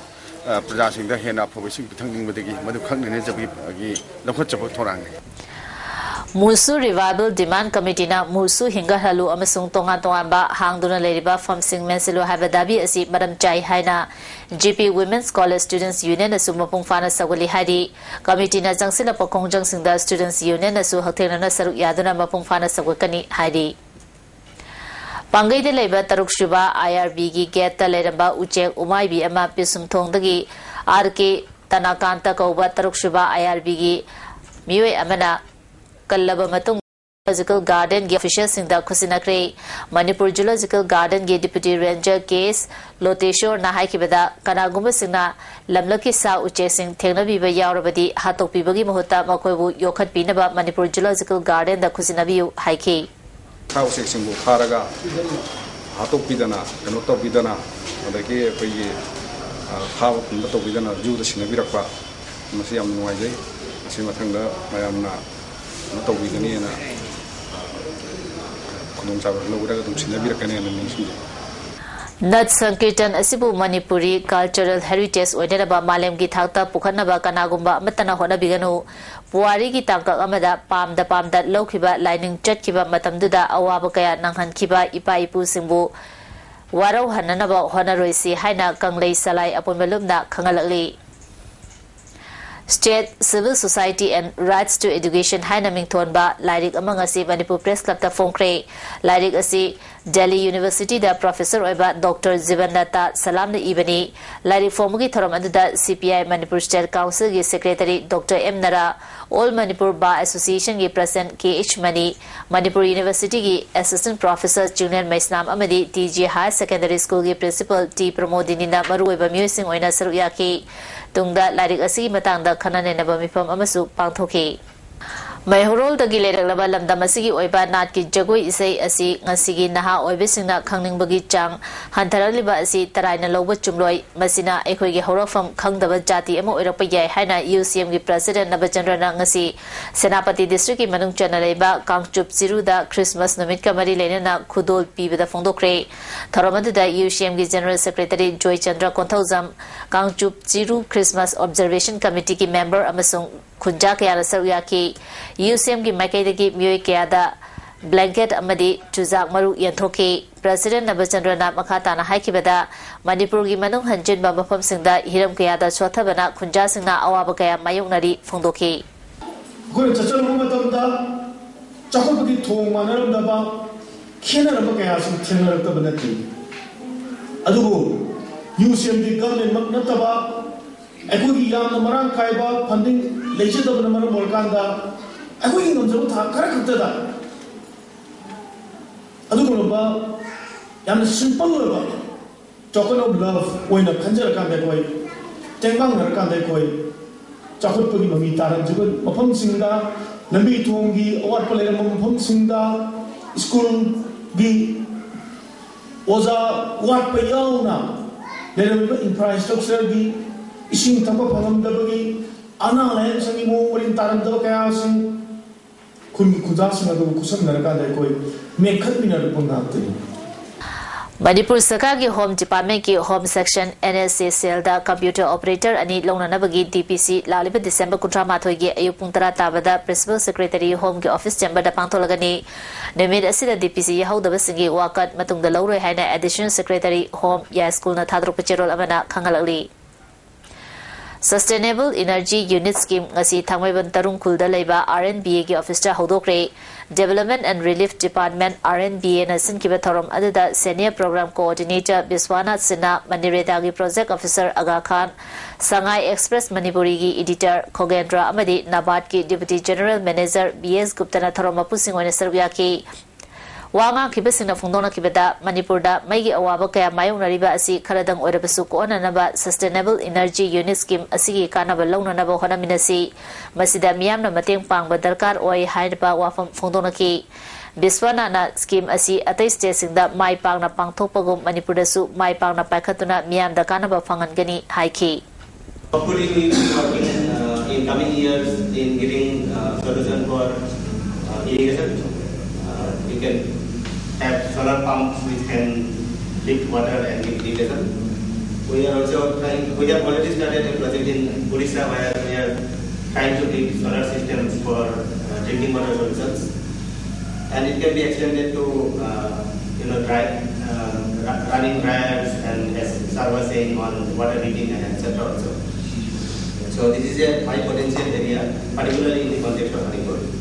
ꯑ, ꯄ꯭ꯔꯖꯥꯁꯤꯡꯗ ꯍꯦꯟꯅ ꯑꯐꯕ ꯏꯁꯤꯡ ꯄꯤꯊꯛꯅꯤꯡꯕꯗꯒꯤ ꯃꯗꯨ ꯈꯪꯅꯅꯖꯕꯒꯤ ꯂꯧꯈꯠꯆꯕ ꯊꯧꯔꯥꯡꯅꯤ꯫ ꯃꯨꯁꯨ Revival Demand Committeeꯅ ꯃꯨꯁꯨ ꯍꯤꯡꯒꯠꯍꯜꯂꯨ ꯑꯃꯁꯨꯡ ꯇꯣꯉꯥꯟ ꯇꯣꯉꯥꯟꯕ ꯍꯥꯡꯗꯨꯅ ꯂꯩꯔꯤꯕ ꯐꯝꯁꯤꯡ ꯃꯦꯟꯁꯤꯜꯂꯨ ꯍꯥꯏꯕ ꯗꯥꯕꯤ ꯑꯁꯤ ꯃꯔꯝ ꯆꯥꯏ ꯍꯥꯏꯅ G P Women's College Students Unionꯅꯁꯨ ꯃꯄꯨꯡ ꯐꯥꯅ ꯁꯧꯒꯠꯂꯤ ꯍꯥꯏꯔꯤ꯫ ꯀꯃꯤꯇꯤꯅ ꯆꯪꯁꯤꯜꯂꯛꯄ ꯈꯣꯡꯖꯪꯁꯤꯡꯗ Students Unionꯅꯁꯨ ꯍꯛꯊꯦꯡꯅꯅ ꯁꯔꯨꯛ ꯌꯥꯗꯨꯅ ꯃꯄꯨꯡ ꯐꯥꯅ ꯁꯧꯒꯠꯀꯅꯤ ꯍꯥꯏꯔꯤ꯫ ꯄꯥꯡꯒꯩꯗ ꯂꯩꯕ ꯇꯔꯨꯛ ꯁꯨꯕ I R Bꯒꯤ ꯒꯦꯠꯇ ꯂꯩꯔꯝꯕ ꯎꯆꯦꯛ ꯎꯃꯥꯏꯕꯤ ꯑꯃ ꯄꯤꯁꯨꯝꯊꯣꯡꯗꯒꯤ R K ꯇꯅꯥꯀꯥꯟꯇ ꯀꯧꯕ ꯇꯔꯨꯛ ꯁꯨꯕ I R Bꯒꯤ ꯃꯤꯑꯣꯏ ꯑꯃꯅ ꯀꯜꯂꯕ ꯃꯇꯨꯡ Zoological Gardenꯒꯤ officialꯁꯤꯡꯗ ꯈꯨꯠꯁꯤꯟꯅꯈ꯭ꯔꯦ꯫ Manipur Zoological Gardenꯒꯤ Deputy Ranger K S ꯂꯣꯇꯦꯁꯣꯔꯅ ꯍꯥꯏꯈꯤꯕꯗ, ꯀꯅꯥꯒꯨꯝꯕꯁꯤꯡꯅ ꯂꯝꯂꯛꯀꯤ ꯁꯥ ꯎꯆꯦꯛꯁꯤꯡ ꯊꯦꯡꯅꯕꯤꯕ ꯌꯥꯎꯔꯕꯗꯤ ꯍꯥꯠꯇꯣꯛꯄꯤꯕꯒꯤ ꯃꯍꯨꯠꯇ ꯃꯈꯣꯏꯕꯨ ꯌꯣꯛꯈꯠꯄꯤꯅꯕ ꯃꯅꯤꯄꯨꯔ Zoological Gardenꯗ ꯈꯨꯠꯁꯤꯟꯅꯕꯤꯌꯨ ꯍꯥꯏꯈꯤ꯫ ꯁꯥ ꯎꯆꯦꯛꯁꯤꯡꯕꯨ ꯐꯥꯔꯒ ꯍꯥꯠꯇꯣꯛꯄꯤꯗꯅ, ꯀꯩꯅꯣ ꯇꯧꯕꯤꯗꯅ, ꯑꯗꯒꯤ ꯑꯩꯈꯣꯏꯒꯤ, ꯑ, ꯐꯥꯕ ꯄꯨꯟꯕ ꯇꯧꯕꯤꯗꯅ ꯖꯨꯗ ꯁꯤꯟꯅꯕꯤꯔꯛꯄ, ꯃꯁꯤ ꯌꯥꯝ ꯅꯨꯡꯉꯥꯏꯖꯩ꯫ ꯃꯁꯤ ꯃꯊꯪꯗ ꯃꯌꯥꯝꯅ ꯀꯩꯅꯣ ꯇꯧꯕꯤꯒꯅꯤꯅ, ꯑ, ꯈꯨꯗꯣꯡꯆꯥꯕ ꯂꯧꯔꯒ ꯑꯗꯨꯝ ꯁꯤꯟꯅꯕꯤꯔꯛꯀꯅꯦꯅ ꯅꯤꯡꯁꯤꯡꯖꯩ꯫ ꯅꯠ ꯁꯪꯀꯤꯔꯇꯟ ꯑꯁꯤꯕꯨ ꯃꯅꯤꯄꯨꯔꯤ cultural heritage ꯑꯣꯏꯅꯅꯕ ꯃꯥꯂꯦꯝꯒꯤ ꯊꯥꯛꯇ ꯄꯨꯈꯠꯅꯕ ꯀꯅꯥꯒꯨꯝꯕ ꯑꯃꯠꯇꯅ ꯍꯣꯠꯅꯕꯤꯒꯅꯨ꯫ ꯄꯨꯋꯥꯔꯤꯒꯤ ꯇꯥꯡꯀꯛ ꯑꯃꯗ ꯄꯥꯝꯗ ꯄꯥꯝꯗ ꯂꯧꯈꯤꯕ ꯂꯥꯏꯅꯤꯡ ꯆꯠꯈꯤꯕ ꯃꯇꯝꯗꯨꯗ ꯑꯋꯥꯕ ꯀꯌꯥ ꯅꯪꯍꯟꯈꯤꯕ ꯏꯄꯥ ꯏꯄꯨꯁꯤꯡꯕꯨ ꯋꯥꯔꯧꯍꯟꯅꯅꯕ ꯍꯣꯠꯅꯔꯣꯏꯁꯤ ꯍꯥꯏꯅ ꯀꯪꯂꯩ ꯁꯂꯥꯏ ꯑꯄꯨꯟꯕ ꯂꯨꯞꯅ ꯈꯪꯍꯜꯂꯛꯂꯤ꯫ State Civil Society and Rights to Education ꯍꯥꯏꯅ ꯃꯤꯡꯊꯣꯟꯕ ꯂꯥꯏꯔꯤꯛ ꯑꯃ ꯉꯁꯤ ꯃꯅꯤꯄꯨꯔ Press Clubꯇ ꯐꯣꯡꯈ꯭ꯔꯦ꯫ ꯂꯥꯏꯔꯤꯛ ꯑꯁꯤ ꯗꯦꯜꯂꯤ ꯌꯨꯅꯤꯚꯔꯁꯤꯇꯤꯗ ꯄ꯭ꯔꯣꯐꯦꯁꯔ ꯑꯣꯏꯕ ꯗꯣꯛꯇꯔ ꯖꯤꯕꯟ ꯅꯠꯇ ꯁꯂꯥꯝꯅ ꯏꯕꯅꯤ꯫ ꯂꯥꯏꯔꯤꯛ ꯐꯣꯡꯕꯒꯤ ꯊꯧꯔꯝ ꯑꯗꯨꯗ C P I Manipur State Councilꯒꯤ Secretary doctor M Nara, All Manipur Bar Associationꯒꯤ President K H Mani, Manipur ꯌꯨꯅꯤꯚꯔꯁꯤꯇꯤꯒꯤ Assistant Professor ꯆꯤꯡꯂꯦꯟ ꯃꯩꯁꯅꯥꯝ ꯑꯃꯗꯤ T G Higher Secondary Schoolꯒꯤ Principal T ꯄ꯭ꯔꯃꯣꯗꯤꯅꯤꯅ ꯃꯔꯨꯑꯣꯏꯕ ꯃꯤꯑꯣꯏꯁꯤꯡ ꯑꯣꯏꯅ ꯁꯔꯨꯛ ꯌꯥꯈꯤ꯫ ꯇꯨꯡꯗ ꯂꯥꯏꯔꯤꯛ ꯑꯁꯤꯒꯤ ꯃꯇꯥꯡꯗ ꯈꯟꯅ ꯅꯩꯅꯕ ꯃꯤꯐꯝ ꯑꯃꯁꯨ ꯄꯥꯡꯊꯣꯛꯈꯤ꯫ ꯃꯩꯍꯧꯔꯣꯜꯗꯒꯤ ꯂꯩꯔꯛꯂꯕ ꯂꯝꯗꯝ ꯑꯁꯤꯒꯤ ꯑꯣꯏꯕ ꯅꯥꯠꯀꯤ ꯖꯒꯣꯏ ꯏꯁꯩ ꯑꯁꯤ ꯉꯁꯤꯒꯤ ꯅꯍꯥ ꯑꯣꯏꯕꯁꯤꯡꯅ ꯈꯪꯅꯤꯡꯕꯒꯤ ꯆꯥꯡ ꯍꯟꯊꯔꯛꯂꯤꯕ ꯑꯁꯤ ꯇꯔꯥꯏꯅ ꯂꯧꯕ ꯆꯨꯝꯂꯣꯏ꯫ ꯃꯁꯤꯅ ꯑꯩꯈꯣꯏꯒꯤ ꯍꯧꯔꯛꯐꯝ ꯈꯪꯗꯕ ꯖꯥꯇꯤ ꯑꯃ ꯑꯣꯏꯔꯛꯄ ꯌꯥꯏ ꯍꯥꯏꯅ UCMꯒꯤ President ꯅꯕꯆꯟꯗ꯭ꯔꯅ ꯉꯁꯤ ꯁꯦꯅꯥꯄꯇꯤ Districtꯀꯤ ꯃꯅꯨꯡ ꯆꯟꯅ ꯂꯩꯕ ꯀꯥꯡꯆꯨꯞ ꯆꯤꯔꯨꯗ Christmas ꯅꯨꯃꯤꯠꯀ ꯃꯔꯤ ꯂꯩꯅꯅ ꯈꯨꯗꯣꯜ ꯄꯤꯕꯗ ꯐꯣꯡꯗꯣꯛꯈ꯭ꯔꯦ꯫ ꯊꯧꯔꯝ ꯑꯗꯨꯗ UCMꯒꯤ General Secretary ꯖꯣꯏꯆꯟꯗ꯭ꯔ ꯀꯣꯟꯊꯧꯖꯝ, ꯀꯥꯡꯆꯨꯞ ꯆꯤꯔꯨ Christmas Observation Committeeꯒꯤ member ꯑꯃꯁꯨꯡ ꯈꯨꯟꯖꯥ ꯀꯌꯥꯅ ꯁꯔꯨꯛ ꯌꯥꯈꯤ꯫ UCMꯒꯤ ꯃꯥꯏꯀꯩꯗꯒꯤ ꯃꯤꯑꯣꯏ ꯀꯌꯥꯗ blanket ꯑꯃꯗꯤ ꯆꯨꯖꯥꯛ ꯃꯔꯨ ꯌꯦꯟꯊꯣꯛꯈꯤ꯫ President ꯅꯕꯆꯟꯗ꯭ꯔꯅ ꯃꯈꯥ ꯇꯥꯅ ꯍꯥꯏꯈꯤꯕꯗ, ꯃꯅꯤꯄꯨꯔꯒꯤ ꯃꯅꯨꯡ ꯍꯟꯖꯤꯟꯕ ꯃꯐꯝꯁꯤꯡꯗ ꯍꯤꯔꯝ ꯀꯌꯥꯗ ꯁꯣꯠꯊꯕꯅ ꯈꯨꯟꯖꯥꯁꯤꯡꯅ ꯑꯋꯥꯕ ꯀꯌꯥ ꯃꯥꯌꯣꯛꯅꯔꯤ ꯐꯣꯡꯗꯣꯛꯈꯤ꯫ ꯑꯩꯈꯣꯏꯅ ꯆꯠꯆꯔꯨꯕ ꯃꯇꯝꯗ ꯆꯥꯎꯈꯠꯄꯒꯤ ꯊꯣꯡ ꯃꯥꯟꯅꯔꯝꯗꯕ, ꯈꯦꯠꯅꯔꯝꯕ ꯀꯌꯥꯁꯨ ꯊꯦꯡꯅꯔꯛꯇꯕ ꯅꯠꯇꯦ꯫ ꯑꯗꯨꯕꯨ UCMꯗꯤ governmentꯃꯛ ꯅꯠꯇꯕ, ꯑꯩꯈꯣꯏꯒꯤ ꯌꯥꯝꯅ ꯃꯔꯥꯡ ꯀꯥꯏꯕ funding ꯂꯩꯖꯗꯕꯅ ꯃꯔꯝ ꯑꯣꯏꯔꯀꯥꯟꯗ, ꯑꯩꯈꯣꯏꯒꯤ ꯉꯝꯖꯕ ꯊꯥꯛ ꯈꯔ ꯈꯛꯇꯗ ꯑꯗꯨꯒꯨꯝꯂꯕ ꯌꯥꯝꯅ simple ꯑꯣꯏꯕ token of love ꯑꯣꯏꯅ ꯈꯟꯖꯔꯀꯥꯟꯗ, ꯑꯩꯈꯣꯏ ꯇꯦꯡꯕꯥꯡꯅꯔꯀꯥꯟꯗ, ꯑꯩꯈꯣꯏ ꯆꯥꯎꯈꯠꯄꯒꯤ ꯃꯃꯤ ꯇꯥꯔꯝꯗ꯭ꯔꯤꯕ ꯃꯐꯝꯁꯤꯡꯗ, ꯂꯝꯕꯤ ꯊꯣꯡꯒꯤ ꯑꯋꯥꯠꯄ ꯂꯩꯔꯝꯕ ꯃꯐꯝꯁꯤꯡꯗ, schoolꯒꯤ ꯑꯣꯖꯥ ꯋꯥꯠꯄ ꯌꯥꯎꯅ ꯂꯩꯔꯝꯃꯤꯕ infrastructureꯒꯤ, ꯏꯁꯤꯡ ꯊꯛꯄ ꯐꯪꯉꯝꯗꯕꯒꯤ, ꯑꯅꯥ ꯂꯥꯏꯌꯦꯡ ꯁꯪꯒꯤ ꯃꯑꯣꯡ ꯃꯔꯤꯟ ꯇꯥꯔꯝꯗꯕ ꯀꯌꯥꯁꯤꯡ, ꯈꯨꯟꯒꯤ ꯈꯨꯟꯖꯥꯁꯤꯡ ꯑꯗꯨꯕꯨ ꯈꯨꯠꯁꯝꯅꯔꯀꯥꯟꯗ ꯑꯩꯈꯣꯏ ꯃꯦꯟꯈꯠꯃꯤꯟꯅꯔꯛꯄ ꯉꯥꯛꯇꯅꯤ꯫ ꯃꯅꯤꯄꯨꯔ ꯁꯔꯀꯥꯔꯒꯤ Home Departmentꯀꯤ Home Section NSA cellꯗ computer operator ꯑꯅꯤ ꯂꯧꯅꯅꯕꯒꯤ DPC ꯂꯥꯛꯂꯤꯕ December ꯀꯨꯟꯊ꯭ꯔꯥ ꯃꯥꯊꯣꯏꯒꯤ ꯑꯌꯨꯛ ꯄꯨꯡ ꯇꯔꯥ ꯇꯥꯕꯗ Principal Secretary Homeꯒꯤ office chamberꯗ ꯄꯥꯡꯊꯣꯛꯂꯒꯅꯤ꯫ ꯅꯨꯃꯤꯠ ꯑꯁꯤꯗ DPC ꯌꯥꯍꯧꯗꯕꯁꯤꯡꯒꯤ ꯋꯥꯀꯠ ꯃꯇꯨꯡꯗ ꯂꯧꯔꯣꯏ ꯍꯥꯏꯅ Additional Secretary Home ꯌꯥꯏꯁ꯭ꯀꯨꯜꯅ ꯊꯥꯗꯣꯔꯛꯄ ꯆꯦꯔꯣꯜ ꯑꯃꯅ ꯈꯪꯍꯜꯂꯛꯂꯤ꯫ Sustainable Energy Unit Scheme ꯉꯁꯤ ꯊꯥꯡꯃꯩꯕꯟ ꯇꯔꯨꯡꯈꯨꯜꯗ ꯂꯩꯕ R and B A ꯒꯤ office ꯇ ꯍꯧꯗꯣꯛꯈ꯭ꯔꯦ꯫ Development and Relief Department, R and B A ꯅ ꯁꯤꯟꯈꯤꯕ ꯊꯧꯔꯝ ꯑꯗꯨꯗ Senior Program Coordinator Vishwanath Sinha, ꯃꯅꯤꯔꯦꯗꯥꯒꯤ Project Officer ꯑꯒꯥ ꯈꯥꯟ, ꯁꯉꯥꯏ Express ꯃꯅꯤꯄꯨꯔꯤꯒꯤ editor ꯈꯣꯒꯦꯟꯗ꯭ꯔ ꯑꯃꯗꯤ NABARD ꯀꯤ Deputy General Manager B S ꯒꯨꯞꯇꯅ ꯊꯧꯔꯝ ꯃꯄꯨꯁꯤꯡ ꯑꯣꯏꯅ ꯁꯔꯨꯛ ꯌꯥꯈꯤ꯫ ꯋꯥ ꯉꯥꯡꯈꯤꯕꯁꯤꯡꯅ ꯐꯣꯡꯗꯣꯛꯅꯈꯤꯕꯗ, ꯃꯅꯤꯄꯨꯔꯗ ꯃꯩꯒꯤ ꯑꯋꯥꯕ ꯀꯌꯥ ꯃꯥꯌꯣꯛꯅꯔꯤꯕ ꯑꯁꯤ ꯈꯔꯗꯪ ꯑꯣꯏꯔꯕꯁꯨ ꯀꯣꯛꯍꯟꯅꯅꯕ Sustainable Energy Unit Scheme ꯑꯁꯤꯒꯤ ꯀꯥꯟꯅꯕ ꯂꯧꯅꯅꯕ ꯍꯣꯠꯅꯃꯤꯟꯅꯁꯤ꯫ ꯃꯁꯤꯗ ꯃꯤꯌꯥꯝꯅ ꯃꯇꯦꯡ ꯄꯥꯡꯕ ꯗꯔꯀꯥꯔ ꯑꯣꯏ ꯍꯥꯏꯅꯕ ꯋꯥꯐꯝ ꯐꯣꯡꯗꯣꯛꯅꯈꯤ꯫ ꯕꯤꯁ꯭ꯋꯅꯥꯊꯅ scheme ꯑꯁꯤ ꯑꯇꯩ state ꯁꯤꯡꯗ ꯃꯥꯏ ꯄꯥꯛꯅ ꯄꯥꯡꯊꯣꯛꯄꯒꯨꯝ ꯃꯅꯤꯄꯨꯔꯗꯁꯨ ꯃꯥꯏ ꯄꯥꯛꯅ ꯄꯥꯏꯈꯠꯇꯨꯅ ꯃꯤꯌꯥꯝꯗ ꯀꯥꯟꯅꯕ ꯐꯪꯍꯟꯒꯅꯤ ꯍꯥꯏꯈꯤ꯫ Hopefully, we will be working uh, in coming years in giving uh, solution for uh, irrigation. Uh, we can have solar pumps which can lift water and give irrigation. We are also trying, we have already started a project in Odisha where we are trying to build solar systems for uh, drinking water solutions. And it can be extended to, uh, you know, dry, uh, ru- running dryers and as Sir was saying on water heating and et cetera also. So this is a high potential area, particularly in the context of honeycomb.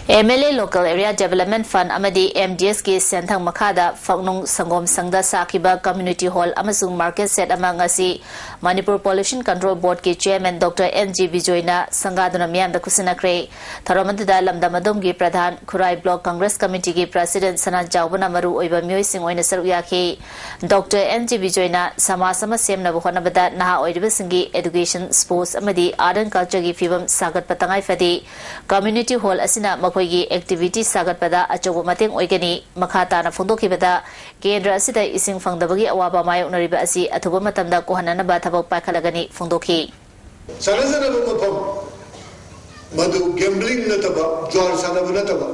M L A Local Area Development Fund ꯑꯃꯗꯤ M D S ꯀꯤ ꯁꯦꯟꯊꯪ ꯃꯈꯥꯗ ꯐꯛꯅꯨꯡ ꯁꯪꯒꯣꯝ ꯁꯪꯗ ꯁꯥꯈꯤꯕ community hall ꯑꯃꯁꯨꯡ market shed ꯑꯃ ꯉꯁꯤ Manipur Pollution Control Board ꯀꯤ Chairman Doctor N G ꯕꯤꯖꯣꯏꯅ ꯁꯪꯒꯥꯗꯨꯅ ꯃꯤꯌꯥꯝꯗ ꯈꯨꯠꯁꯤꯟꯅꯈ꯭ꯔꯦ꯫ ꯊꯧꯔꯝ ꯑꯗꯨꯗ ꯂꯝꯗꯝ ꯑꯗꯣꯝꯒꯤ ꯄ꯭ꯔꯙꯥꯟ, ꯈꯨꯔꯥꯏ Block Congress Committee ꯒꯤ President ꯁꯅꯥꯖꯥꯎꯕꯅ ꯃꯔꯨ ꯑꯣꯏꯕ ꯃꯤꯑꯣꯏꯁꯤꯡ ꯑꯣꯏꯅ ꯁꯔꯨꯛ ꯌꯥꯈꯤ꯫ Doctor N G ꯕꯤꯖꯣꯏꯅ ꯁꯃꯥꯖ ꯑꯃ ꯁꯦꯝꯅꯕ ꯍꯣꯠꯅꯕꯗ ꯅꯍꯥ ꯑꯣꯏꯔꯤꯕꯁꯤꯡꯒꯤ education, sports ꯑꯃꯗꯤ art and culture ꯒꯤ ꯐꯤꯕꯝ ꯁꯥꯒꯠꯄ ꯇꯉꯥꯏ ꯐꯗꯦ꯫ Community hall ꯑꯁꯤꯅ ꯃꯈꯣꯏꯒꯤ activity ꯁꯥꯒꯠꯄꯗ ꯑꯆꯧꯕ ꯃꯇꯦꯡ ꯑꯣꯏꯒꯅꯤ꯫ ꯃꯈꯥ ꯇꯥꯅ ꯐꯣꯡꯗꯣꯛꯈꯤꯕꯗ, ꯀꯦꯟꯗ꯭ꯔ ꯑꯁꯤꯗ ꯏꯁꯤꯡ ꯐꯪꯗꯕꯒꯤ ꯑꯋꯥꯕ ꯃꯥꯌꯣꯛꯅꯔꯤꯕ ꯑꯁꯤ ꯑꯊꯨꯕ ꯃꯇꯝꯗ ꯀꯣꯛꯍꯟꯅꯅꯕ ꯊꯕꯛ ꯄꯥꯏꯈꯠꯂꯒꯅꯤ ꯐꯣꯡꯗꯣꯛꯈꯤ꯫ ꯁꯥꯟꯅꯖꯅꯕ ꯃꯐꯝ, ꯃꯗꯨ gambling ꯅꯠꯇꯕ, ꯖ꯭ꯋꯥꯔ ꯁꯥꯟꯅꯕ ꯅꯠꯇꯕ,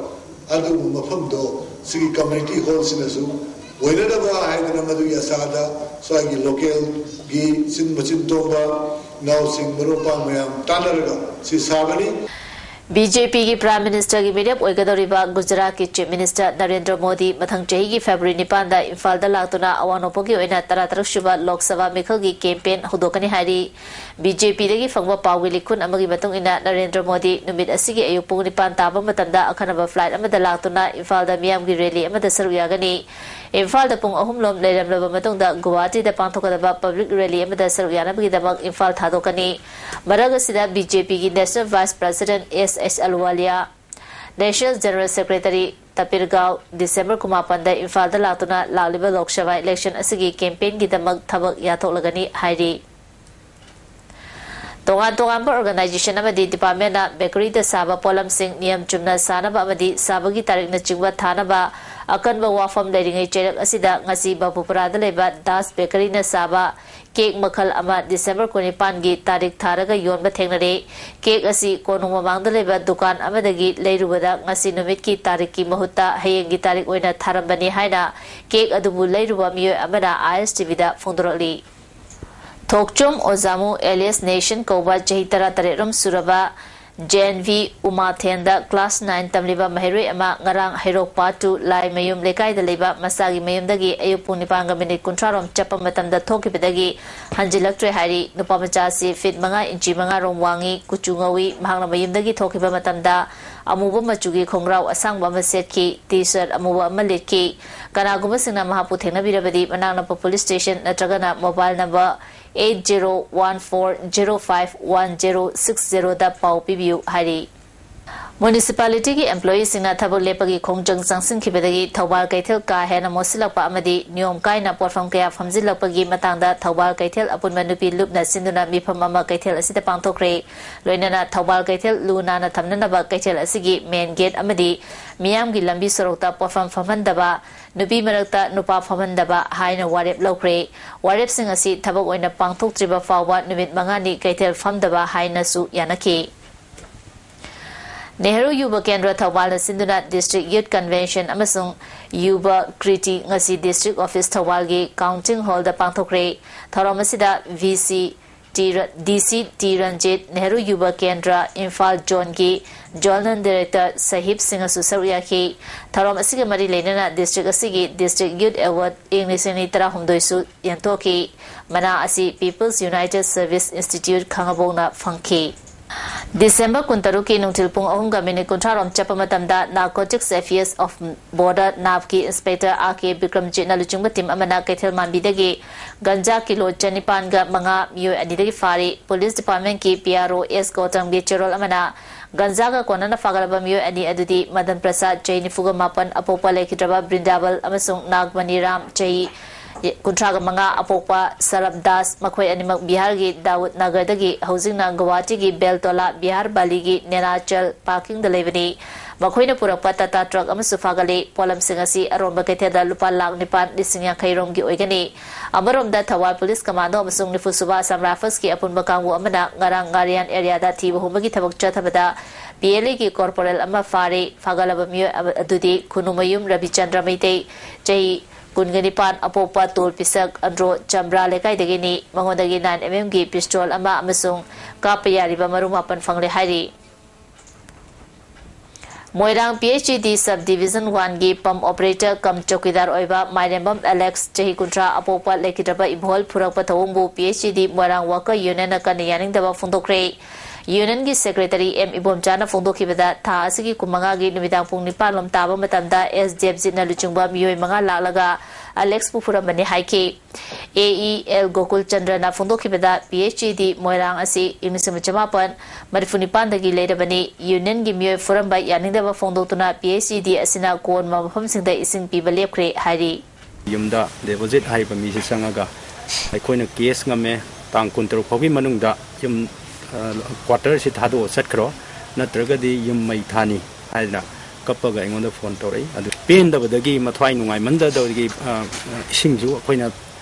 ꯑꯗꯨꯒꯨꯝꯕ ꯃꯐꯝꯗꯣ ꯁꯤꯒꯤ community hall ꯁꯤꯅꯁꯨ ꯑꯣꯏꯅꯅꯕ ꯍꯥꯏꯗꯅ ꯃꯗꯨꯒꯤ ꯑꯁꯥꯗ ꯁ꯭ꯋꯥꯏꯒꯤ local ꯒꯤ ꯁꯤꯟ ꯃꯆꯤꯟ ꯇꯣꯡꯕ ꯏꯅꯥꯎꯁꯤꯡ ꯃꯔꯨꯞ ꯃꯄꯥꯡ ꯃꯌꯥꯝ ꯇꯥꯟꯅꯔꯒ ꯁꯤ ꯁꯥꯕꯅꯤ꯫ ꯕꯤ ꯖꯦ ꯄꯤꯒꯤ Prime Ministerꯒꯤ ꯃꯤꯔꯦꯞ ꯑꯣꯏꯒꯗꯧꯔꯤꯕ ꯒꯨꯖꯔꯥꯠꯀꯤ Chief Minister ꯅꯔꯦꯟꯗ꯭ꯔ ꯃꯣꯗꯤ ꯃꯊꯪ ꯆꯍꯤꯒꯤ February ꯅꯤꯄꯥꯟꯗ ꯏꯝꯐꯥꯜꯗ ꯂꯥꯛꯇꯨꯅ ꯑꯋꯥꯡ ꯅꯣꯡꯄꯣꯛꯀꯤ ꯑꯣꯏꯅ ꯇꯔꯥꯇꯔꯨꯛ ꯁꯨꯕ ꯂꯣꯛ ꯁꯚꯥ ꯃꯤꯈꯜꯒꯤ campaign ꯍꯧꯗꯣꯛꯀꯅꯤ ꯍꯥꯏꯔꯤ꯫ ꯕꯤ ꯖꯦ ꯄꯤꯗꯒꯤ ꯐꯪꯕ ꯄꯥꯎꯒꯤ ꯂꯤꯈꯨꯟ ꯑꯃꯒꯤ ꯃꯇꯨꯡ ꯏꯟꯅ, ꯅꯔꯦꯟꯗ꯭ꯔ ꯃꯣꯗꯤ ꯅꯨꯃꯤꯠ ꯑꯁꯤꯒꯤ ꯑꯌꯨꯛ ꯄꯨꯡ ꯅꯤꯄꯥꯟ ꯇꯥꯕ ꯃꯇꯝꯗ ꯑꯈꯟꯅꯕ flight ꯑꯃꯗ ꯂꯥꯛꯇꯨꯅ ꯏꯝꯐꯥꯜꯗ ꯃꯤꯌꯥꯝꯒꯤ rally ꯑꯃꯗ ꯁꯔꯨꯛ ꯌꯥꯒꯅꯤ꯫ ꯏꯝꯐꯥꯜꯗ ꯄꯨꯡ ꯑꯍꯨꯝ ꯂꯣꯝ ꯂꯩꯔꯝꯂꯕ ꯃꯇꯨꯡꯗ ꯒꯨꯋꯥꯍꯥꯇꯤꯗ ꯄꯥꯡꯊꯣꯛꯀꯗꯕ public rally ꯑꯃꯗ ꯁꯔꯨꯛ ꯌꯥꯅꯕꯒꯤꯗꯃꯛ ꯏꯝꯐꯥꯜ ꯊꯥꯗꯣꯛꯀꯅꯤ꯫ ꯃꯔꯛ ꯑꯁꯤꯗ ꯕꯤ ꯖꯦ ꯄꯤꯒꯤ National Vice President ꯑꯦꯁ ꯑꯦꯁ ꯑꯍꯂꯨꯋꯥꯂꯤꯌꯥ, National General Secretary ꯇꯄꯤꯔꯒꯥꯎ ꯗꯤꯁꯦꯝꯕꯔ ꯀꯨꯟꯃꯥꯄꯟꯗ ꯏꯝꯐꯥꯜꯗ ꯂꯥꯛꯇꯨꯅ ꯂꯥꯛꯂꯤꯕ ꯂꯣꯛ ꯁꯚꯥ election ꯑꯁꯤꯒꯤ campaignꯒꯤꯗꯃꯛ ꯊꯕꯛ ꯌꯥꯊꯣꯛꯂꯒꯅꯤ ꯍꯥꯏꯔꯤ꯫ ꯇꯣꯉꯥꯟ ꯇꯣꯉꯥꯟꯕ organization ꯑꯃꯗꯤ departmentꯅ bakeryꯗ ꯁꯥꯕ ꯄꯣꯠꯂꯝꯁꯤꯡ ꯅꯤꯌꯝ ꯆꯨꯝꯅ ꯁꯥꯅꯕ ꯑꯃꯗꯤ ꯁꯥꯕꯒꯤ ꯇꯥꯔꯤꯛꯅꯆꯤꯡꯕ ꯊꯥꯅꯕ ꯑꯀꯟꯕ ꯋꯥꯐꯝ ꯂꯩꯔꯤꯉꯩ ꯆꯩꯔꯛ ꯑꯁꯤꯗ ꯉꯁꯤ ꯕꯥꯄꯨꯄꯨꯔꯥꯗ ꯂꯩꯕ ꯗꯥꯁ bakeryꯅ ꯁꯥꯕ cake ꯃꯈꯜ ꯑꯃ ꯗꯤꯁꯦꯝꯕꯔ ꯀꯨꯟꯅꯤꯄꯥꯟꯒꯤ ꯇꯥꯔꯤꯛ ꯊꯥꯔꯒ ꯌꯣꯟꯕ ꯊꯦꯡꯅꯔꯦ꯫ Cake ꯑꯁꯤ ꯀꯣꯅꯨꯡ ꯃꯃꯥꯡꯗ ꯂꯩꯕ ꯗꯨꯀꯥꯟ ꯑꯃꯗꯒꯤ ꯂꯩꯔꯨꯕꯗ ꯉꯁꯤ ꯅꯨꯃꯤꯠꯀꯤ ꯇꯥꯔꯤꯛꯀꯤ ꯃꯍꯨꯠꯇ ꯍꯌꯦꯡꯒꯤ ꯇꯥꯔꯤꯛ ꯑꯣꯏꯅ ꯊꯥꯔꯝꯕꯅꯤ ꯍꯥꯏꯅ cake ꯑꯗꯨꯕꯨ ꯂꯩꯔꯨꯕ ꯃꯤꯑꯣꯏ ꯑꯃꯅ ꯑꯥꯏ ꯑꯦꯁ ꯇꯤ ꯚꯤꯗ ꯐꯣꯡꯗꯣꯔꯛꯂꯤ꯫ ꯊꯣꯛꯆꯣꯝ ꯑꯣꯖꯥꯃꯨ alias ꯅꯦꯁꯟ ꯀꯧꯕ ꯆꯍꯤ ꯇꯔꯥꯇꯔꯦꯠ ꯔꯣꯝ ꯁꯨꯔꯕ ꯖꯦꯟ ꯚꯤ ꯎꯃꯥꯊꯦꯟꯗ class nine ꯇꯝꯂꯤꯕ ꯃꯍꯩꯔꯣꯏ ꯑꯃ ꯉꯔꯥꯡ ꯍꯩꯔꯣꯛ part two ꯂꯥꯏꯃꯌꯨꯝ ꯂꯩꯀꯥꯏꯗ ꯂꯩꯕ ꯃꯆꯥꯒꯤ ꯃꯌꯨꯝꯗꯒꯤ ꯑꯌꯨꯛ ꯄꯨꯡ ꯅꯤꯄꯥꯟꯒ minute ꯀꯨꯟꯊ꯭ꯔꯥ ꯔꯣꯝ ꯆꯠꯄ ꯃꯇꯝꯗ ꯊꯣꯛꯈꯤꯕꯗꯒꯤ ꯍꯟꯖꯤꯜꯂꯛꯇ꯭ꯔꯦ ꯍꯥꯏꯔꯤ꯫ ꯅꯨꯄꯥ ꯃꯆꯥ ꯑꯁꯤ feet ꯃꯉꯥ ꯏꯟꯆꯤ ꯃꯉꯥ ꯔꯣꯝ ꯋꯥꯡꯉꯤ, ꯀꯨꯆꯨ ꯉꯧꯏ꯫ ꯃꯍꯥꯛꯅ ꯃꯌꯨꯝꯗꯒꯤ ꯊꯣꯛꯈꯤꯕ ꯃꯇꯝꯗ ꯑꯃꯨꯕ ꯃꯆꯨꯒꯤ ꯈꯣꯡꯒ꯭ꯔꯥꯎ ꯑꯁꯥꯡꯕ ꯑꯃ ꯁꯦꯠꯈꯤ, T-shirt ꯑꯃꯨꯕ ꯑꯃ ꯂꯤꯠꯈꯤ꯫ ꯀꯅꯥꯒꯨꯝꯕꯁꯤꯡꯅ ꯃꯍꯥꯛꯄꯨ ꯊꯦꯡꯅꯕꯤꯔꯕꯗꯤ ꯃꯅꯥꯛ ꯅꯛꯄ police station ꯅꯠꯇ꯭ꯔꯒꯅ mobile number eight zero one four zero five one zero six zero ꯗ ꯄꯥꯎ ꯄꯤꯕꯤꯌꯨ ꯍꯥꯏꯔꯤ꯫ Municipalityꯒꯤ employeeꯁꯤꯡꯅ ꯊꯕꯛ ꯂꯦꯞꯄꯒꯤ ꯈꯣꯡꯖꯪ ꯆꯪꯁꯤꯟꯈꯤꯕꯗꯒꯤ ꯊꯧꯕꯥꯜ ꯀꯩꯊꯦꯜ ꯀꯥ ꯍꯦꯟꯅ ꯃꯣꯠꯁꯤꯜꯂꯛꯄ ꯑꯃꯗꯤ ꯅꯤꯌꯣꯝ ꯀꯥꯏꯅ ꯄꯣꯠꯐꯝ ꯀꯌꯥ ꯐꯝꯖꯤꯜꯂꯛꯄꯒꯤ ꯃꯇꯥꯡꯗ ꯊꯧꯕꯥꯜ ꯀꯩꯊꯦꯜ ꯑꯄꯨꯟꯕ ꯅꯨꯄꯤ ꯂꯨꯞꯅ ꯁꯤꯟꯗꯨꯅ ꯃꯤꯐꯝ ꯑꯃ ꯀꯩꯊꯦꯜ ꯑꯁꯤꯗ ꯄꯥꯡꯊꯣꯛꯈ꯭ꯔꯦ꯫ ꯂꯣꯏꯅꯅ ꯊꯧꯕꯥꯜ ꯀꯩꯊꯦꯜ ꯂꯨ ꯅꯥꯟꯅ ꯊꯝꯅꯅꯕ ꯀꯩꯊꯦꯜ ꯑꯁꯤꯒꯤ main gate ꯑꯃꯗꯤ ꯃꯤꯌꯥꯝꯒꯤ ꯂꯝꯕꯤ ꯁꯣꯔꯣꯛꯇ ꯄꯣꯠꯐꯝ ꯐꯝꯍꯟꯗꯕ, ꯅꯨꯄꯤ ꯃꯔꯛꯇ ꯅꯨꯄꯥ ꯐꯝꯍꯟꯗꯕ ꯍꯥꯏꯅ ꯋꯥꯔꯦꯞ ꯂꯧꯈ꯭ꯔꯦ꯫ ꯋꯥꯔꯦꯞꯁꯤꯡ ꯑꯁꯤ ꯊꯕꯛ ꯑꯣꯏꯅ ꯄꯥꯡꯊꯣꯛꯇ꯭ꯔꯤꯕ ꯐꯥꯎꯕ ꯅꯨꯃꯤꯠ ꯃꯉꯥꯅꯤ ꯀꯩꯊꯦꯜ ꯐꯝꯗꯕ ꯍꯥꯏꯅꯁꯨ ꯌꯥꯅꯈꯤ꯫ ꯅꯦꯍꯔꯨ ꯌꯨꯕ ꯀꯦꯟꯗ꯭ꯔ ꯊꯧꯕꯥꯜꯅ ꯁꯤꯟꯗꯨꯅ District Youth Convention ꯑꯃꯁꯨꯡ ꯌꯨꯕ ꯀ꯭ꯔꯤꯇꯤ ꯉꯁꯤ District Office ꯊꯧꯕꯥꯜꯒꯤ Counting Hallꯗ ꯄꯥꯡꯊꯣꯛꯈ꯭ꯔꯦ꯫ ꯊꯧꯔꯝ ꯑꯁꯤꯗ V C ꯇꯤ ꯔ-, ꯗꯤ ꯁꯤ ꯇꯤ ꯔꯟꯖꯤꯠ, ꯅꯦꯍꯔꯨ ꯌꯨꯕ ꯀꯦꯟꯗ꯭ꯔ, ꯏꯝꯐꯥꯜ ꯖꯣꯟꯒꯤ ꯖꯣꯅꯦꯜ ꯗꯥꯏꯔꯦꯛꯇꯔ ꯁꯍꯤꯕꯁꯤꯡꯅꯁꯨ ꯁꯔꯨꯛ ꯌꯥꯈꯤ꯫ ꯊꯧꯔꯝ ꯑꯁꯤꯒ ꯃꯔꯤ ꯂꯩꯅꯅ ꯗꯤꯁꯇ꯭ꯔꯤꯛ ꯑꯁꯤꯒꯤ ꯗꯤꯁꯇ꯭ꯔꯤꯛ ꯌꯨꯠ ꯑꯦꯋꯥꯔꯗ ꯏꯪ ꯂꯤꯁꯤꯡ ꯑꯅꯤ ꯇꯔꯥꯍꯨꯝꯗꯣꯏꯁꯨ ꯌꯦꯟꯊꯣꯛꯈꯤ꯫ ꯃꯅꯥ ꯑꯁꯤ People's United Service Institute ꯈꯥꯉꯕꯣꯛꯅ ꯐꯪꯈꯤ꯫ ꯗꯤꯁꯦꯝꯕꯔ ꯀꯨꯟꯇꯔꯨꯛꯀꯤ ꯅꯨꯡꯊꯤꯜ ꯄꯨꯡ ꯑꯍꯨꯝꯒ ꯃꯤꯅꯤꯠ ꯀꯨꯟꯊ꯭ꯔꯥ ꯔꯣꯝ ꯆꯠꯄ ꯃꯇꯝꯗ Narcotics Affairs of Border, ꯅꯥꯞꯀꯤ ꯏꯟꯁꯄꯦꯛꯇꯔ ꯑꯥꯔ ꯀꯦ ꯕꯤꯀ꯭ꯔꯝꯖꯤꯠꯅ ꯂꯨꯆꯤꯡꯕ ꯇꯤꯝ ꯑꯃꯅ ꯀꯩꯊꯦꯜ ꯃꯥꯟꯕꯤꯗꯒꯤ ꯒꯟꯖꯥ ꯀꯤꯂꯣ ꯆꯅꯤꯄꯥꯟꯒ ꯃꯉꯥ, ꯃꯤꯑꯣꯏ ꯑꯅꯤꯗꯒꯤ ꯐꯥꯔꯤ꯫ ꯄꯨꯂꯤꯁ ꯗꯤꯄꯥꯔꯠꯃꯦꯟꯠꯀꯤ ꯄꯤ ꯑꯥꯔ ꯑꯣ ꯑꯦꯁ ꯒꯧꯇꯝꯒꯤ ꯆꯦꯔꯣꯜ ꯑꯃꯅ ꯒꯟꯖꯥꯒ ꯀꯣꯟꯅꯅ ꯐꯥꯒꯠꯂꯕ ꯃꯤꯑꯣꯏ ꯑꯅꯤ ꯑꯗꯨꯗꯤ ꯃꯗꯟ ꯄ꯭ꯔꯁꯥꯗ, ꯆꯍꯤ ꯅꯤꯐꯨꯒ ꯃꯥꯄꯟ, ꯑꯄꯣꯛꯄ ꯂꯩꯈꯤꯗ꯭ꯔꯕ ꯕ꯭ꯔꯤꯟꯗꯥꯕꯜ, ꯑꯃꯁꯨꯡ ꯅꯥꯒꯃꯅꯤꯔꯥꯝ, ꯆꯍꯤ ꯀꯨꯟꯊ꯭ꯔꯥꯒ ꯃꯉꯥ, ꯑꯄꯣꯛꯄ ꯁꯔꯕ ꯗꯥꯁ, ꯃꯈꯣꯏ ꯑꯅꯤꯃꯛ ꯕꯤꯍꯥꯔꯒꯤ ꯗꯥꯎꯗ ꯅꯒꯔꯗꯒꯤ ꯍꯧꯖꯤꯛꯅ ꯒꯨꯋꯥꯍꯥꯇꯤꯒꯤ ꯕꯦꯜꯇꯣꯂꯥ ꯕꯤꯍꯥꯔ ꯕꯥꯂꯤꯒꯤ ꯅꯦꯅꯥꯆꯜ ꯄꯥꯔꯀꯤꯡꯗ ꯂꯩꯕꯅꯤ꯫ ꯃꯈꯣꯏꯅ ꯄꯨꯔꯛꯄ ꯇꯥꯇꯥ ꯇ꯭ꯔꯛ ꯑꯃꯁꯨ ꯐꯥꯒꯠꯂꯤ꯫ ꯄꯣꯠꯂꯝꯁꯤꯡ ꯑꯁꯤ ꯑꯔꯣꯟꯕ ꯀꯩꯊꯦꯜꯗ ꯂꯨꯄꯥ ꯂꯥꯈ ꯅꯤꯄꯥꯟ ꯂꯤꯁꯤꯡ ꯌꯥꯡꯈꯩ ꯔꯣꯝꯒꯤ ꯑꯣꯏꯒꯅꯤ꯫ ꯑꯃꯔꯣꯝꯗ ꯊꯧꯕꯥꯜ ꯄꯨꯂꯤꯁ ꯀꯃꯥꯟꯗꯣ ꯑꯃꯁꯨꯡ ꯅꯤꯐꯨ ꯁꯨꯕ ꯑꯁꯥꯝ ꯔꯥꯏꯐꯜꯁꯀꯤ ꯑꯄꯨꯟꯕ ꯀꯥꯡꯕꯨ ꯑꯃꯅ ꯉꯔꯥꯡ ꯉꯥꯔꯤꯌꯥꯟ ꯑꯦꯔꯤꯌꯥꯗ ꯊꯤꯕ ꯍꯨꯝꯕꯒꯤ ꯊꯕꯛ ꯆꯠꯊꯕꯗ ꯄꯤ ꯑꯦꯜ ꯑꯦꯒꯤ ꯀꯣꯔꯄꯣꯔꯦꯜ ꯑꯃ ꯐꯥꯔꯤ꯫ ꯐꯥꯒꯠꯂꯕ ꯃꯤꯑꯣꯏ ꯑꯃ ꯑꯗꯨꯗꯤ ꯈꯨꯅꯨꯃꯌꯨꯝ ꯔꯕꯤꯆꯟꯗ꯭ꯔ ꯃꯩꯇꯩ, ꯆꯍꯤ ꯀꯨꯟꯒ ꯅꯤꯄꯥꯟ, ꯑꯄꯣꯛꯄ ꯇꯣꯜ ꯄꯤꯁꯛ ꯑꯟꯗ꯭ꯔꯣ ꯆꯝꯕ꯭ꯔꯥ ꯂꯩꯀꯥꯏꯗꯒꯤꯅꯤ꯫ ꯃꯉꯣꯟꯗꯒꯤ ꯅꯥꯏꯟ ꯑꯦꯝ ꯑꯦꯝꯒꯤ ꯄꯤꯁꯇꯣꯜ ꯑꯃ ꯑꯃꯁꯨꯡ ꯀꯥꯞꯄ ꯌꯥꯔꯤꯕ ꯃꯔꯨ ꯃꯥꯄꯟ ꯐꯪꯂꯦ ꯍꯥꯏꯔꯤ꯫ ꯃꯣꯏꯔꯥꯡ ꯄꯤ ꯑꯩꯆ ꯏ ꯗꯤ ꯁꯕ ꯗꯤꯚꯤꯖꯟ ꯋꯥꯟꯒꯤ ꯄꯝ ꯑꯣꯄꯔꯦꯇꯔ ꯀꯝ ꯆꯧꯀꯤꯗꯥꯔ ꯑꯣꯏꯕ ꯃꯥꯏꯔꯦꯝꯕꯝ ꯑꯦꯂꯦꯛꯁ, ꯆꯍꯤ ꯀꯨꯟꯊ꯭ꯔꯥ, ꯑꯄꯣꯛꯄ ꯂꯩꯈꯤꯗ꯭ꯔꯕ ꯏꯕꯣꯍꯜ ꯐꯨꯔꯛꯄ ꯊꯧꯑꯣꯡꯕꯨ ꯄꯤ ꯑꯩꯆ ꯏ ꯗꯤ ꯃꯣꯏꯔꯥꯡ ꯋꯥꯔꯀꯔ ꯌꯨꯅꯤꯌꯟꯅ ꯀꯟꯅ ꯌꯥꯅꯤꯡꯗꯕ ꯐꯣꯡꯗꯣꯛꯈ꯭ꯔꯦ꯫ ꯌꯨꯅꯤꯌꯟꯒꯤ ꯁꯦꯀ꯭ꯔꯦꯇꯔꯤ ꯑꯦꯝ ꯏꯕꯣꯝꯆꯥꯅ ꯐꯣꯡꯗꯣꯛꯈꯤꯕꯗ, ꯊꯥ ꯑꯁꯤꯒꯤ ꯀꯨꯟꯃꯉꯥꯒꯤ ꯅꯨꯃꯤꯗꯥꯡ ꯄꯨꯡ ꯅꯤꯄꯥꯟ ꯂꯣꯝ ꯇꯥꯕ ꯃꯇꯝꯗ ꯑꯦꯁ ꯗꯦꯕꯖꯤꯠꯅ ꯂꯨꯆꯤꯡꯕ ꯃꯤꯑꯣꯏ ꯃꯉꯥ ꯂꯥꯛꯂꯒ ꯑꯦꯂꯦꯛꯁꯄꯨ ꯐꯨꯔꯝꯕꯅꯤ ꯍꯥꯏꯈꯤ꯫ ꯑꯦ ꯏ ꯑꯦꯜ ꯒꯣꯀꯨꯜ ꯆꯟꯗ꯭ꯔꯅ ꯐꯣꯡꯗꯣꯛꯈꯤꯕꯗ, P H E D Moirang ꯑꯁꯤ ꯏꯪ ꯂꯤꯁꯤꯡ ꯑꯃ ꯆꯃꯥꯄꯟ ꯃꯔꯤꯐꯨ ꯅꯤꯄꯥꯟꯗꯒꯤ ꯂꯩꯔꯕꯅꯤ꯫ ꯌꯨꯅꯤꯌꯟꯒꯤ ꯃꯤꯑꯣꯏ ꯐꯨꯔꯝꯕ ꯌꯥꯅꯤꯡꯗꯕ ꯐꯣꯡꯗꯣꯛꯇꯨꯅ ꯄꯤ ꯑꯩꯆ ꯏ ꯗꯤ ꯑꯁꯤꯅ ꯀꯣꯟꯕ ꯃꯐꯝꯁꯤꯡꯗ ꯏꯁꯤꯡ ꯄꯤꯕ ꯂꯦꯞꯈ꯭ꯔꯦ ꯍꯥꯏꯔꯤ꯫ ꯌꯨꯝꯗ ꯗꯦꯕꯣꯖꯤꯠ ꯍꯥꯏꯔꯤꯕ ꯃꯤꯁꯤ ꯆꯪꯉꯒ ꯑꯩꯈꯣꯏꯅ ꯀꯦꯁ ꯉꯝꯃꯦ, ꯇꯥꯡ ꯀꯨꯟꯇꯔꯨꯛ ꯐꯥꯎꯒꯤ ꯃꯅꯨꯡꯗ ꯌꯨꯝ, ꯑ, ꯀ꯭ꯋꯥꯇꯔꯁꯤ ꯊꯥꯗꯣꯛꯑ ꯆꯠꯈ꯭ꯔꯣ, ꯅꯠꯇ꯭ꯔꯒꯗꯤ ꯌꯨꯝ ꯃꯩ ꯊꯥꯅꯤ ꯍꯥꯏꯗꯅ ꯀꯞꯄꯒ ꯑꯩꯉꯣꯟꯗ ꯐꯣꯟ ꯇꯧꯔꯛꯏ꯫ ꯑꯗꯨ ꯄꯦꯟꯗꯕꯗꯒꯤ, ꯃꯊ꯭ꯋꯥꯏ ꯅꯨꯡꯉꯥꯏꯃꯟꯗꯕꯗꯒꯤ, ꯑ, ꯏꯁꯤꯡꯁꯨ ꯑꯩꯈꯣꯏꯅ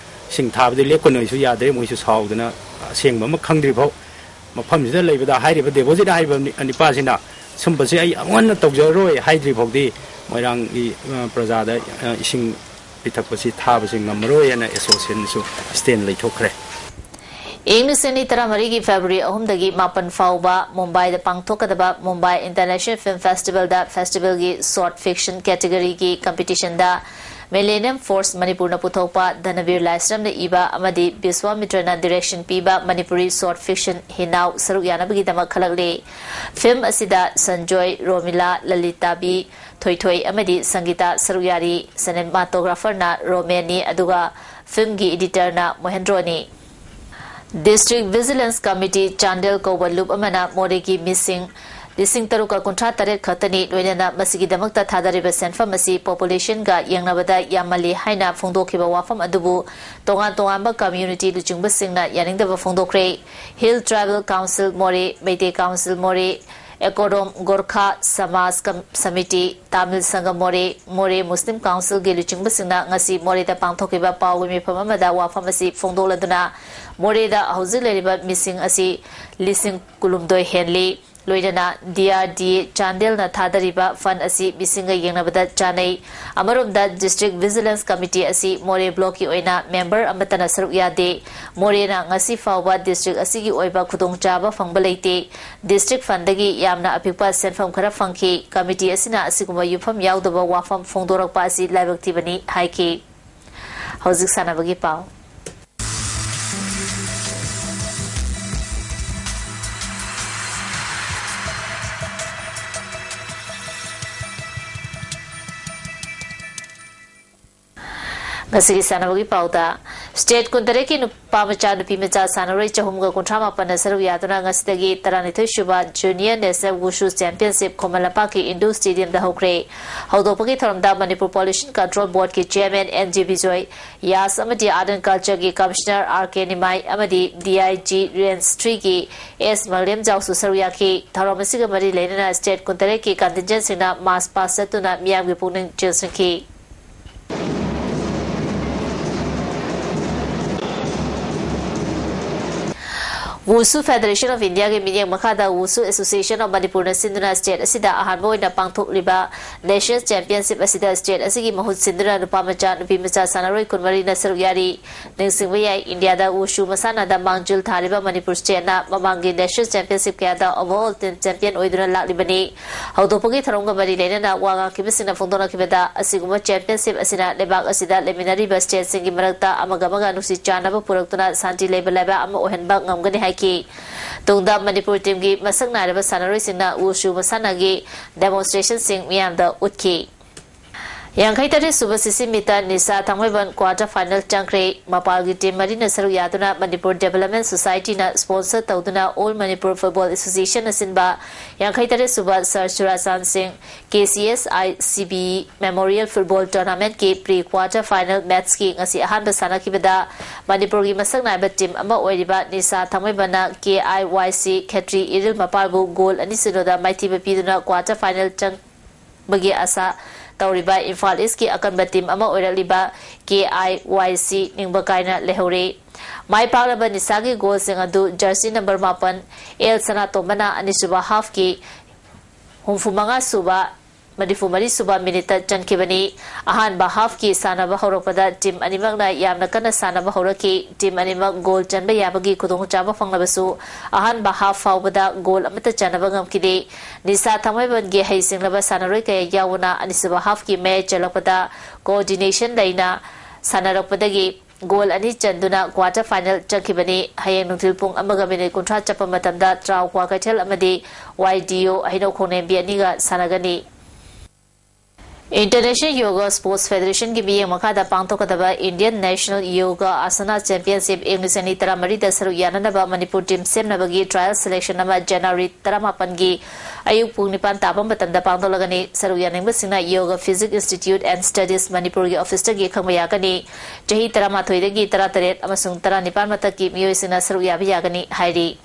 ꯏꯁꯤꯡ ꯊꯥꯕꯗꯤ ꯂꯦꯞꯀꯅꯨ ꯍꯥꯏꯁꯨ ꯌꯥꯗ꯭ꯔꯦ꯫ ꯃꯣꯏꯁꯨ ꯁꯥꯎꯗꯅ ꯑꯁꯦꯡꯕ ꯑꯃ ꯈꯪꯗ꯭ꯔꯤ ꯐꯥꯎ ꯃꯐꯝꯁꯤꯗ ꯂꯩꯕꯗ ꯍꯥꯏꯔꯤꯕ ꯗꯦꯕꯣꯖꯤꯠ ꯍꯥꯏꯔꯤꯕ ꯅꯤ-, ꯅꯤꯄꯥꯁꯤꯅ ꯁꯨꯝꯕꯁꯦ ꯑꯩ ꯑꯃꯨꯛ ꯍꯟꯅ ꯇꯧꯖꯔꯔꯣꯏ ꯍꯥꯏꯗ꯭ꯔꯤ ꯐꯥꯎꯗꯤ ꯃꯣꯏꯔꯥꯡꯒꯤ, ꯑ, ꯄ꯭ꯔꯖꯥꯗ, ꯑ, ꯏꯁꯤꯡ ꯄꯤꯊꯛꯄꯁꯤ ꯊꯥꯕꯁꯤ ꯉꯝꯃꯔꯣꯏ ꯍꯥꯏꯅ ꯑꯦꯁꯣꯁꯤꯌꯦꯁꯟꯁꯨ ꯁ꯭ꯇꯦꯟ ꯂꯩꯊꯣꯛꯈ꯭ꯔꯦ꯫ ꯏꯪ ꯂꯤꯁꯤꯡ ꯑꯅꯤ ꯇꯔꯥꯃꯔꯤꯒꯤ ꯐꯦꯕ꯭ꯔꯨꯋꯥꯔꯤ ꯑꯍꯨꯝꯗꯒꯤ ꯃꯥꯄꯟ ꯐꯥꯎꯕ ꯃꯨꯝꯕꯥꯏꯗ ꯄꯥꯡꯊꯣꯛꯀꯗꯕ ꯃꯨꯝꯕꯥꯏ ꯏꯟꯇꯔꯅꯦꯁꯅꯦꯜ ꯐꯤꯜꯝ ꯐꯦꯁꯇꯤꯚꯦꯜꯗ ꯐꯦꯁꯇꯤꯚꯦꯜꯒꯤ ꯁꯣꯔꯠ ꯐꯤꯛꯁꯟ ꯀꯦꯇꯦꯒꯣꯔꯤꯒꯤ ꯀꯝꯄꯤꯇꯤꯁꯟꯗ ꯃꯤꯂꯦꯅꯤꯌꯝ ꯐꯣꯔꯁ ꯃꯅꯤꯄꯨꯔꯅ ꯄꯨꯊꯣꯛꯄ ꯙꯅꯕꯤꯔ ꯂꯥꯏꯁ꯭ꯔꯝꯅ ꯏꯕ ꯑꯃꯗꯤ ꯕꯤꯁ꯭ꯋꯥꯃꯤꯇ꯭ꯔꯅ ꯗꯤꯔꯦꯛꯁꯟ ꯄꯤꯕ ꯃꯅꯤꯄꯨꯔꯤ ꯁꯣꯔꯠ ꯐꯤꯛꯁꯟ ꯍꯤꯅꯥꯎ ꯁꯔꯨꯛ ꯌꯥꯅꯕꯒꯤꯗꯃꯛ ꯈꯜꯂꯛꯂꯤ꯫ ꯐꯤꯜꯝ ꯑꯁꯤꯗ ꯁꯟꯖꯣꯏ, ꯔꯣꯃꯤꯂꯥ, ꯂꯂꯤꯇꯥꯕꯤ, ꯊꯣꯏꯊꯣꯏ ꯑꯃꯗꯤ ꯁꯪꯒꯤꯇꯥ ꯁꯔꯨꯛ ꯌꯥꯔꯤ꯫ ꯁꯤꯅꯦꯃꯥꯇꯣꯒ꯭ꯔꯥꯐꯔꯅ ꯔꯣꯃꯦꯟꯅꯤ, ꯑꯗꯨꯒ ꯐꯤꯜꯝꯒꯤ ꯏꯗꯤꯇꯔꯅ ꯃꯣꯍꯦꯟꯗ꯭ꯔꯣꯅꯤ꯫ ꯗꯤꯁꯇ꯭ꯔꯤꯛ ꯚꯤꯖꯤꯂꯦꯟꯁ ꯀꯃꯤꯇꯤ ꯆꯥꯟꯗꯦꯜ ꯀꯧꯕ ꯂꯨꯞ ꯑꯃꯅ ꯃꯣꯔꯦꯒꯤ ꯃꯤꯁꯤꯡ ꯂꯤꯁꯤꯡ ꯇꯔꯨꯛꯀ ꯀꯨꯟꯊ꯭ꯔꯥ ꯇꯔꯦꯠ ꯈꯛꯇꯅꯤ, ꯂꯣꯏꯅꯅ ꯃꯁꯤꯒꯤꯗꯃꯛꯇ ꯊꯥꯗꯔꯤꯕ ꯁꯦꯟꯐꯝ ꯑꯁꯤ ꯄꯣꯄꯨꯂꯦꯁꯟꯒ ꯌꯦꯡꯅꯕꯗ ꯌꯥꯝꯃꯜꯂꯤ ꯍꯥꯏꯅ ꯐꯣꯡꯗꯣꯛꯈꯤꯕ ꯋꯥꯐꯝ ꯑꯗꯨꯕꯨ ꯇꯣꯉꯥꯟ ꯇꯣꯉꯥꯟꯕ ꯀꯝꯃ꯭ꯌꯨꯅꯤꯇꯤ ꯂꯨꯆꯤꯡꯕꯁꯤꯡꯅ ꯌꯥꯅꯤꯡꯗꯕ ꯐꯣꯡꯗꯣꯛꯈ꯭ꯔꯦ꯫ ꯍꯤꯜ ꯇ꯭ꯔꯥꯏꯕꯦꯜ ꯀꯥꯎꯟꯁꯤꯜ ꯃꯣꯔꯦ, ꯃꯩꯇꯩ ꯀꯥꯎꯟꯁꯤꯜ ꯃꯣꯔꯦ, ꯑꯦꯀꯣꯔꯣꯝ ꯒꯣꯔꯈꯥ ꯁꯃꯥꯖ ꯀꯝ-, ꯁꯃꯤꯇꯤ, ꯇꯥꯃꯤꯜ ꯁꯪꯒꯝ ꯃꯣꯔꯦ, ꯃꯣꯔꯦ ꯃꯨꯁꯂꯤꯝ ꯀꯥꯎꯟꯁꯤꯜꯒꯤ ꯂꯨꯆꯤꯡꯕꯁꯤꯡꯅ ꯉꯁꯤ ꯃꯣꯔꯦꯗ ꯄꯥꯡꯊꯣꯛꯈꯤꯕ ꯄꯥꯎꯒꯤ ꯃꯤꯐꯝ ꯑꯃꯗ ꯋꯥꯐꯝ ꯑꯁꯤ ꯐꯣꯡꯗꯣꯛꯂꯗꯨꯅ, ꯃꯣꯔꯦꯗ ꯍꯧꯖꯤꯛ ꯂꯩꯔꯤꯕ ꯃꯤꯁꯤꯡ ꯑꯁꯤ ꯂꯤꯁꯤꯡ ꯀꯨꯟꯍꯨꯝꯗꯣꯏ ꯍꯦꯟꯂꯤ꯫ ꯂꯣꯏꯅꯅ ꯗꯤ ꯑꯥꯔ ꯗꯤ ꯑꯦ ꯆꯥꯟꯗꯦꯜꯅ ꯊꯥꯗꯔꯤꯕ ꯐꯟ ꯑꯁꯤ ꯃꯤꯁꯤꯡꯒ ꯌꯦꯡꯅꯕꯗ ꯆꯥꯟꯅꯩ꯫ ꯑꯃꯔꯣꯝꯗ ꯗꯤꯁꯇ꯭ꯔꯤꯛ ꯚꯤꯖꯤꯂꯦꯟꯁ ꯀꯃꯤꯇꯤ ꯑꯁꯤ ꯃꯣꯔꯦ ꯕ꯭ꯂꯣꯛꯀꯤ ꯑꯣꯏꯅ ꯃꯦꯝꯕꯔ ꯑꯃꯠꯇꯅ ꯁꯔꯨꯛ ꯌꯥꯗꯦ꯫ ꯃꯣꯔꯦꯅ ꯉꯁꯤ ꯐꯥꯎꯕ ꯗꯤꯁꯇ꯭ꯔꯤꯛ ꯑꯁꯤꯒꯤ ꯑꯣꯏꯕ ꯈꯨꯗꯣꯡꯆꯥꯕ ꯐꯪꯕ ꯂꯩꯇꯦ꯫ ꯗꯤꯁꯇ꯭ꯔꯤꯛ ꯐꯟꯗꯒꯤ ꯌꯥꯝꯅ ꯑꯄꯤꯛꯄ ꯁꯦꯟꯐꯝ ꯈꯔ ꯐꯪꯈꯤ꯫ ꯀꯃꯤꯇꯤ ꯑꯁꯤꯅ ꯑꯁꯤꯒꯨꯝꯕ ꯌꯨꯝꯐꯝ ꯌꯥꯎꯗꯕ ꯋꯥꯐꯝ ꯐꯣꯡꯗꯣꯔꯛꯄ ꯑꯁꯤ ꯂꯥꯏꯕꯛ ꯊꯤꯕꯅꯤ ꯍꯥꯏꯈꯤ꯫ ꯍꯧꯖꯤꯛ ꯁꯥꯟꯅꯕꯒꯤ ꯄꯥꯎ꯫ ꯉꯁꯤꯒꯤ ꯁꯥꯟꯅꯕꯒꯤ ꯄꯥꯎꯗ, ꯁ꯭ꯇꯦꯠ ꯀꯨꯟꯇꯔꯦꯠꯀꯤ ꯅꯨꯄꯥ ꯃꯆꯥ, ꯅꯨꯄꯤ ꯃꯆꯥ ꯁꯥꯟꯅꯔꯣꯏ ꯆꯍꯨꯝꯒ ꯀꯨꯟꯊ꯭ꯔꯥ ꯃꯥꯄꯟꯅ ꯁꯔꯨꯛ ꯌꯥꯗꯨꯅ ꯉꯁꯤꯗꯒꯤ ꯇꯔꯥꯅꯤꯊꯣꯏ ꯁꯨꯕ junior national wushu championship Khuman ꯂꯝꯄꯥꯛꯀꯤ ꯏꯟꯗꯣꯔ ꯁ꯭ꯇꯦꯗꯤꯌꯝꯗ ꯍꯧꯈ꯭ꯔꯦ꯫ ꯍꯧꯗꯣꯛꯄꯒꯤ ꯊꯧꯔꯝꯗ ꯃꯅꯤꯄꯨꯔ ꯄꯣꯂꯨꯁꯟ ꯀꯟꯇ꯭ꯔꯣꯜ ꯕꯣꯔꯗꯀꯤ ꯆꯤꯌꯔꯃꯦꯟ ꯑꯦꯟ ꯖꯤ ꯕꯤꯖꯣꯏ, ꯌꯥꯁ ꯑꯃꯗꯤ ꯑꯥꯔꯠ ꯑꯦꯟ ꯀꯜꯆꯔꯒꯤ ꯀꯃꯤꯁꯅꯔ ꯑꯥꯔ ꯀꯦ ꯅꯤꯃꯥꯏ ꯑꯃꯗꯤ ꯗꯤ ꯑꯥꯏ ꯖꯤ ꯔꯦꯟꯖ ꯊ꯭ꯔꯤꯒꯤ ꯑꯦꯁ ꯃꯪꯂꯦꯝꯖꯥꯎꯁꯨ ꯁꯔꯨꯛ ꯌꯥꯈꯤ꯫ ꯊꯧꯔꯝ ꯑꯁꯤꯒ ꯃꯔꯤ ꯂꯩꯅꯅ ꯁ꯭ꯇꯦꯠ ꯀꯨꯟꯇꯔꯦꯠꯀꯤ ꯀꯟꯇꯤꯟꯖꯦꯟꯁꯤꯡꯅ ꯃꯥꯔꯆ ꯄꯥꯁ ꯆꯠꯇꯨꯅ ꯃꯤꯌꯥꯝꯒꯤ ꯄꯨꯛꯅꯤꯡ ꯆꯤꯡꯁꯤꯟꯈꯤ꯫ Wushu Federation of India ꯒꯤ ꯃꯤꯠꯌꯦꯡ ꯃꯈꯥꯗ Wushu Association of Manipur ꯅ ꯁꯤꯟꯗꯨꯅ state ꯑꯁꯤꯗ ꯑꯍꯥꯟꯕ ꯑꯣꯏꯅ ꯄꯥꯡꯊꯣꯛꯂꯤꯕ National Championship ꯑꯁꯤꯗ state ꯑꯁꯤꯒꯤ ꯃꯍꯨꯠ ꯁꯤꯟꯗꯨꯅ ꯅꯨꯄꯥ ꯃꯆꯥ, ꯅꯨꯄꯤ ꯃꯆꯥ ꯁꯥꯟꯅꯔꯣꯏ ꯀꯨꯟꯃꯔꯤꯅ ꯁꯔꯨꯛ ꯌꯥꯔꯤ꯫ ꯅꯤꯡꯁꯤꯡꯕ ꯌꯥꯏ, ꯏꯟꯗꯤꯌꯥꯗ Wushu ꯃꯁꯥꯟꯅꯗ ꯃꯥꯡꯖꯤꯜ ꯊꯥꯔꯤꯕ ꯃꯅꯤꯄꯨꯔ state ꯅ ꯃꯃꯥꯡꯒꯤ National Championship ꯀꯌꯥꯗ overall team champion ꯑꯣꯏꯗꯨꯅ ꯂꯥꯛꯂꯤꯕꯅꯤ꯫ ꯍꯧꯗꯣꯛꯄꯒꯤ ꯊꯧꯔꯝꯒ ꯃꯔꯤ ꯂꯩꯅꯅ ꯋꯥ ꯉꯥꯡꯈꯤꯕꯁꯤꯡꯅ ꯐꯣꯡꯗꯣꯛꯅꯈꯤꯕꯗ, ꯑꯁꯤꯒꯨꯝꯕ championship ꯑꯁꯤꯅ ꯂꯩꯕꯥꯛ ꯑꯁꯤꯗ ꯂꯩꯃꯤꯟꯅꯔꯤꯕ state ꯁꯤꯡꯒꯤ ꯃꯔꯛꯇ ꯑꯃꯒ ꯑꯃꯒ ꯅꯨꯡꯁꯤ ꯆꯥꯟꯅꯕ ꯄꯨꯔꯛꯇꯨꯅ ꯁꯥꯟꯇꯤ ꯂꯩꯕ ꯂꯩꯕꯥꯛ ꯑꯃ ꯑꯣꯏꯍꯟꯕ ꯉꯝꯒꯅꯤ ꯍꯥꯏꯈꯤ꯫ ꯇꯨꯡꯗ ꯃꯅꯤꯄꯨꯔ team ꯒꯤ ꯃꯁꯛ ꯅꯥꯏꯔꯕ ꯁꯥꯟꯅꯔꯣꯏꯁꯤꯡꯅ Wushu ꯃꯁꯥꯟꯅꯒꯤ demonstration ꯁꯤꯡ ꯃꯤꯌꯥꯝꯗ ꯎꯠꯈꯤ꯫ ꯌꯥꯡꯈꯩ ꯇꯔꯦꯠ ꯁꯨꯕ ꯁꯤꯁꯤ ꯃꯤꯠꯇ ꯅꯤꯁꯥ ꯊꯥꯡꯃꯩꯕꯟ quarter final ꯆꯪꯈ꯭ꯔꯦ꯫ ꯃꯄꯥꯜꯒꯤ team ꯃꯔꯤꯅ ꯁꯔꯨꯛ ꯌꯥꯗꯨꯅ Manipur Development Society ꯅ sponsor ꯇꯧꯗꯨꯅ All Manipur Football Association ꯅ ꯁꯤꯟꯕ ꯌꯥꯡꯈꯩ ꯇꯔꯦꯠ ꯁꯨꯕ Sir Churachandpur Singh K C S I C B Memorial Football Tournament ꯀꯤ pre quarter final match ꯀꯤ ꯉꯁꯤ ꯑꯍꯥꯟꯕ ꯁꯥꯟꯅꯈꯤꯕꯗ ꯃꯅꯤꯄꯨꯔꯒꯤ ꯃꯁꯛ ꯅꯥꯏꯕ team ꯑꯃ ꯑꯣꯏꯔꯤꯕ ꯅꯤꯁꯥ ꯊꯥꯡꯃꯩꯕꯟꯅ K I Y C Khetri Iril ꯃꯄꯥꯜꯕꯨ goal ꯑꯅꯤ ꯁꯤꯅꯣꯗ ꯃꯥꯏꯊꯤꯕ ꯄꯤꯗꯨꯅ quarter final ꯆꯪ ꯕꯒꯤ ꯑꯥꯁꯥ ꯇꯧꯔꯤꯕ ꯏꯝꯐꯥꯜ East ꯀꯤ ꯑꯀꯟꯕ team ꯑꯃ ꯑꯣꯏꯔꯛꯂꯤꯕ K I Y C ꯅꯤꯡꯕ ꯀꯥꯏꯅ ꯂꯩꯍꯧꯔꯦ꯫ ꯃꯥꯏ ꯄꯥꯛꯂꯕ ꯅꯤꯁꯥꯒꯤ goal ꯁꯤꯡ ꯑꯗꯨ jersey number ꯃꯥꯄꯟ ꯑꯦꯜ ꯁꯅꯥꯇꯣꯝꯕꯅ ꯑꯅꯤꯁꯨꯕ half ꯀꯤ ꯍꯨꯝꯐꯨ ꯃꯉꯥ ꯁꯨꯕ, ꯃꯔꯤꯐꯨ ꯃꯔꯤ ꯁꯨꯕ minute ꯇ ꯆꯟꯈꯤꯕꯅꯤ꯫ ꯑꯍꯥꯟꯕ half ꯀꯤ ꯁꯥꯟꯅꯕ ꯍꯧꯔꯛꯄꯗ team ꯑꯅꯤꯃꯛꯅ ꯌꯥꯝꯅ ꯀꯟꯅ ꯁꯥꯟꯅꯕ ꯍꯧꯔꯛꯈꯤ꯫ Team ꯑꯅꯤꯃꯛ goal ꯆꯟꯕ ꯌꯥꯕꯒꯤ ꯈꯨꯗꯣꯡꯆꯥꯕ ꯐꯪꯂꯕꯁꯨ, ꯑꯍꯥꯟꯕ half ꯐꯥꯎꯕꯗ goal ꯑꯃꯠꯇ ꯆꯟꯅꯕ ꯉꯝꯈꯤꯗꯦ꯫ ꯅꯤꯁꯥ ꯊꯥꯡꯃꯩꯕꯟꯒꯤ ꯍꯩꯁꯤꯡꯂꯕ ꯁꯥꯟꯅꯔꯣꯏ ꯀꯌꯥ ꯌꯥꯎꯅ ꯑꯅꯤꯁꯨꯕ half ꯀꯤ ꯃꯌꯥꯏ ꯆꯜꯂꯛꯄꯗ coordination ꯂꯩꯅ ꯁꯥꯟꯅꯔꯛꯄꯗꯒꯤ goal ꯑꯅꯤ ꯆꯟꯗꯨꯅ quarter final ꯆꯪꯈꯤꯕꯅꯤ꯫ ꯍꯌꯦꯡ ꯅꯨꯡꯊꯤꯜ ꯄꯨꯡ ꯑꯃꯒ minute ꯀꯨꯟꯊ꯭ꯔꯥ ꯆꯠꯄ ꯃꯇꯝꯗ ꯇ꯭ꯔꯥꯎ ꯀ꯭ꯋꯥꯀꯩꯊꯦꯜ ꯑꯃꯗꯤ Y D O ꯍꯩꯅꯧ ꯈꯣꯡꯅꯦꯝꯕꯤ ꯑꯅꯤꯒ ꯁꯥꯟꯅꯒꯅꯤ꯫ International Yoga Sports Federation ꯒꯤ ꯃꯤꯠꯌꯦꯡ ꯃꯈꯥꯗ ꯄꯥꯡꯊꯣꯛꯀꯗꯕ Indian National Yoga Asana Championship English ꯑꯅꯤ ꯇꯔꯥꯃꯔꯤꯗ ꯁꯔꯨꯛ ꯌꯥꯅꯅꯕ ꯃꯅꯤꯄꯨꯔ team ꯁꯦꯝꯅꯕꯒꯤ trial selection ꯑꯃ January ꯇꯔꯥꯃꯥꯄꯟꯒꯤ ꯑꯌꯨꯛ ꯄꯨꯡ ꯅꯤꯄꯥꯟ ꯇꯥꯕ ꯃꯇꯝꯗ ꯄꯥꯡꯊꯣꯛꯂꯒꯅꯤ꯫ ꯁꯔꯨꯛ ꯌꯥꯅꯤꯡꯕꯁꯤꯡꯅ Yoga Physics Institute and Studies ꯃꯅꯤꯄꯨꯔꯒꯤ office ꯇꯒꯤ ꯈꯪꯕ ꯌꯥꯒꯅꯤ꯫ ꯆꯍꯤ ꯇꯔꯥꯃꯥꯊꯣꯏꯗꯒꯤ ꯇꯔꯥꯇꯔꯦꯠ ꯑꯃꯁꯨꯡ ꯇꯔꯥꯅꯤꯄꯥꯟ ꯃꯊꯛꯀꯤ ꯃꯤꯑꯣꯏꯁꯤꯡꯅ ꯁꯔꯨꯛ ꯌꯥꯕ ꯌꯥꯒꯅꯤ ꯍꯥꯏꯔꯤ꯫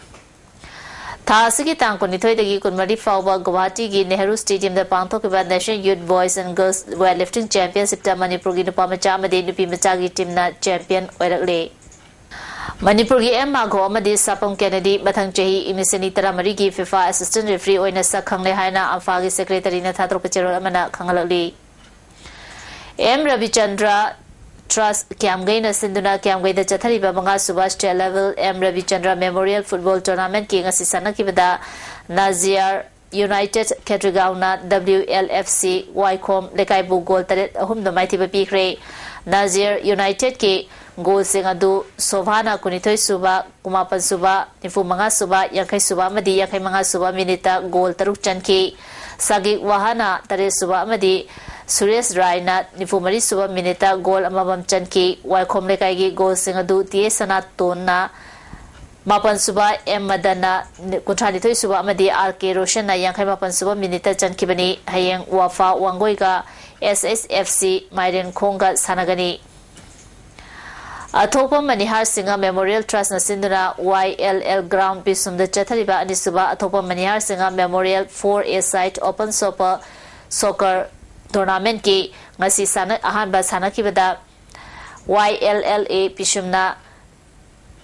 ꯊꯥ ꯑꯁꯤꯒꯤ ꯇꯥꯡ ꯀꯨꯟꯅꯤꯊꯣꯏꯗꯒꯤ ꯀꯨꯟꯃꯔꯤ ꯐꯥꯎꯕ ꯒꯨꯋꯥꯍꯥꯇꯤꯒꯤ ꯅꯦꯍꯔꯨ stadium ꯗ ꯄꯥꯡꯊꯣꯛꯈꯤꯕ National Youth Boys and Girls Weightlifting Championship ꯇ ꯃꯅꯤꯄꯨꯔꯒꯤ ꯅꯨꯄꯥ ꯃꯆꯥ ꯑꯃꯗꯤ ꯅꯨꯄꯤ ꯃꯆꯥꯒꯤ team ꯅ champion ꯑꯣꯏꯔꯛꯂꯦ꯫ ꯃꯅꯤꯄꯨꯔꯒꯤ ꯑꯦꯝ ꯃꯥꯒꯣ ꯑꯃꯗꯤ ꯁꯥꯄꯝ ꯀꯦꯅꯦꯗꯤ ꯃꯊꯪ ꯆꯍꯤ ꯏꯪ ꯂꯤꯁꯤꯡ ꯑꯅꯤ ꯇꯔꯥꯃꯔꯤꯒꯤ ꯐꯤꯐꯥ ꯑꯦꯁꯤꯁꯇꯦꯟ ꯔꯦꯐ꯭ꯔꯤ ꯑꯣꯏꯅ ꯁꯛ ꯈꯪꯂꯦ ꯍꯥꯏꯅ ꯑꯝꯐꯥꯒꯤ ꯁꯦꯀ꯭ꯔꯦꯇꯔꯤꯅ ꯊꯥꯗꯣꯔꯛꯄ ꯆꯦꯔꯣꯜ ꯑꯃꯅ ꯈꯪꯍꯜꯂꯛꯂꯤ꯫ ꯑꯦꯝ ꯔꯕꯤꯆꯟꯗ꯭ꯔ ꯇ꯭ꯔꯁ ꯀ꯭ꯌꯥꯝꯒꯩꯅ ꯁꯤꯟꯗꯨꯅ ꯀ꯭ꯌꯥꯝꯒꯩꯗ ꯆꯠꯊꯔꯤꯕ ꯃꯉꯥꯁꯨꯕ state level M Rabichandra memorial football ꯇꯣꯔꯅꯥꯃꯦꯟꯠꯀꯤ ꯉꯁꯤ ꯁꯥꯟꯅꯈꯤꯕꯗ ꯅꯥꯖꯤꯌꯥꯔ ꯌꯨꯅꯥꯏꯇꯦꯗ ꯈꯦꯇ꯭ꯔꯤꯒꯥꯎꯅ W L F C Waikhom ꯂꯩꯀꯥꯏꯕꯨ goal ꯇꯔꯦꯠ ꯑꯍꯨꯝꯗ ꯃꯥꯏꯊꯤꯕ ꯄꯤꯈ꯭ꯔꯦ꯫ ꯅꯥꯖꯤꯌꯔ ꯌꯨꯅꯥꯏꯇꯦꯗꯀꯤ ꯒꯣꯜꯁꯤꯡ ꯑꯗꯨ ꯁꯣꯚꯥꯅ ꯀꯨꯟꯅꯤꯊꯣꯏ ꯁꯨꯕ, ꯀꯨꯟꯃꯥꯄꯟ ꯁꯨꯕ, ꯅꯤꯐꯨ ꯃꯉꯥ ꯁꯨꯕ, ꯌꯥꯡꯈꯩ ꯁꯨꯕ ꯑꯃꯗꯤ ꯌꯥꯡꯈꯩ ꯃꯉꯥ ꯁꯨꯕ ꯃꯤꯅꯤꯠꯇ ꯒꯣꯜ ꯇꯔꯨꯛ ꯆꯟꯈꯤ꯫ ꯁꯥꯒꯤꯛ ꯋꯥꯍꯥꯅ ꯇꯔꯦꯠ ꯁꯨꯕ ꯑꯃꯗꯤ ꯁꯨꯔꯦꯁ ꯔꯥꯏꯅ ꯅꯤꯐꯨ ꯃꯔꯤ ꯁꯨꯕ ꯃꯤꯅꯤꯠꯇ ꯒꯣꯜ ꯑꯃꯃꯝ ꯆꯟꯈꯤ꯫ ꯋꯥꯏꯈꯣꯝ ꯂꯩꯀꯥꯏꯒꯤ ꯒꯣꯜꯁꯤꯡ ꯑꯗꯨ ꯇꯤ ꯑꯦ ꯁꯅꯥꯇꯣꯟꯅ ꯃꯥꯄꯟ ꯁꯨꯕ, ꯑꯦꯝ ꯃꯗꯟꯅ ꯀꯨꯟꯊ꯭ꯔꯥ ꯅꯤꯊꯣꯏ ꯁꯨꯕ ꯑꯃꯗꯤ ꯑꯥꯔ ꯀꯦ ꯔꯣꯁꯟꯅ ꯌꯥꯡꯈꯩ ꯃꯥꯄꯟ ꯁꯨꯕ ꯃꯤꯅꯤꯠꯇ ꯆꯟꯈꯤꯕꯅꯤ꯫ ꯍꯌꯦꯡ ꯋꯥꯐꯥ ꯋꯥꯡꯒꯣꯏꯒ ꯑꯦꯁ ꯑꯦꯁ ꯑꯦꯐ ꯁꯤ ꯃꯥꯏꯔꯦꯟꯈꯣꯡꯒ ꯁꯥꯟꯅꯒꯅꯤ꯫ ꯑꯊꯣꯛꯄꯝ ꯃꯅꯤꯍꯥꯔ ꯁꯤꯡꯍ ꯃꯦꯃꯣꯔꯤꯌꯦꯜ ꯇ꯭ꯔꯁꯅ ꯁꯤꯟꯗꯨꯅ ꯋꯥꯏ ꯑꯦꯜ ꯑꯦꯜ ꯒ꯭ꯔꯥꯎꯟ ꯄꯤꯁꯨꯝꯗ ꯆꯠꯊꯔꯤꯕ ꯑꯅꯤꯁꯨꯕ Athokpam Manihar Singh memorial four a side open super soccer ꯇꯣꯔꯅꯥꯃꯦꯟꯠꯀꯤ ꯉꯁꯤ ꯁꯥꯟꯅ-, ꯑꯍꯥꯟꯕ ꯁꯥꯟꯅꯈꯤꯕꯗ ꯋꯥꯏ ꯑꯦꯜ ꯑꯦꯜ ꯑꯦ ꯄꯤꯁꯨꯝꯅ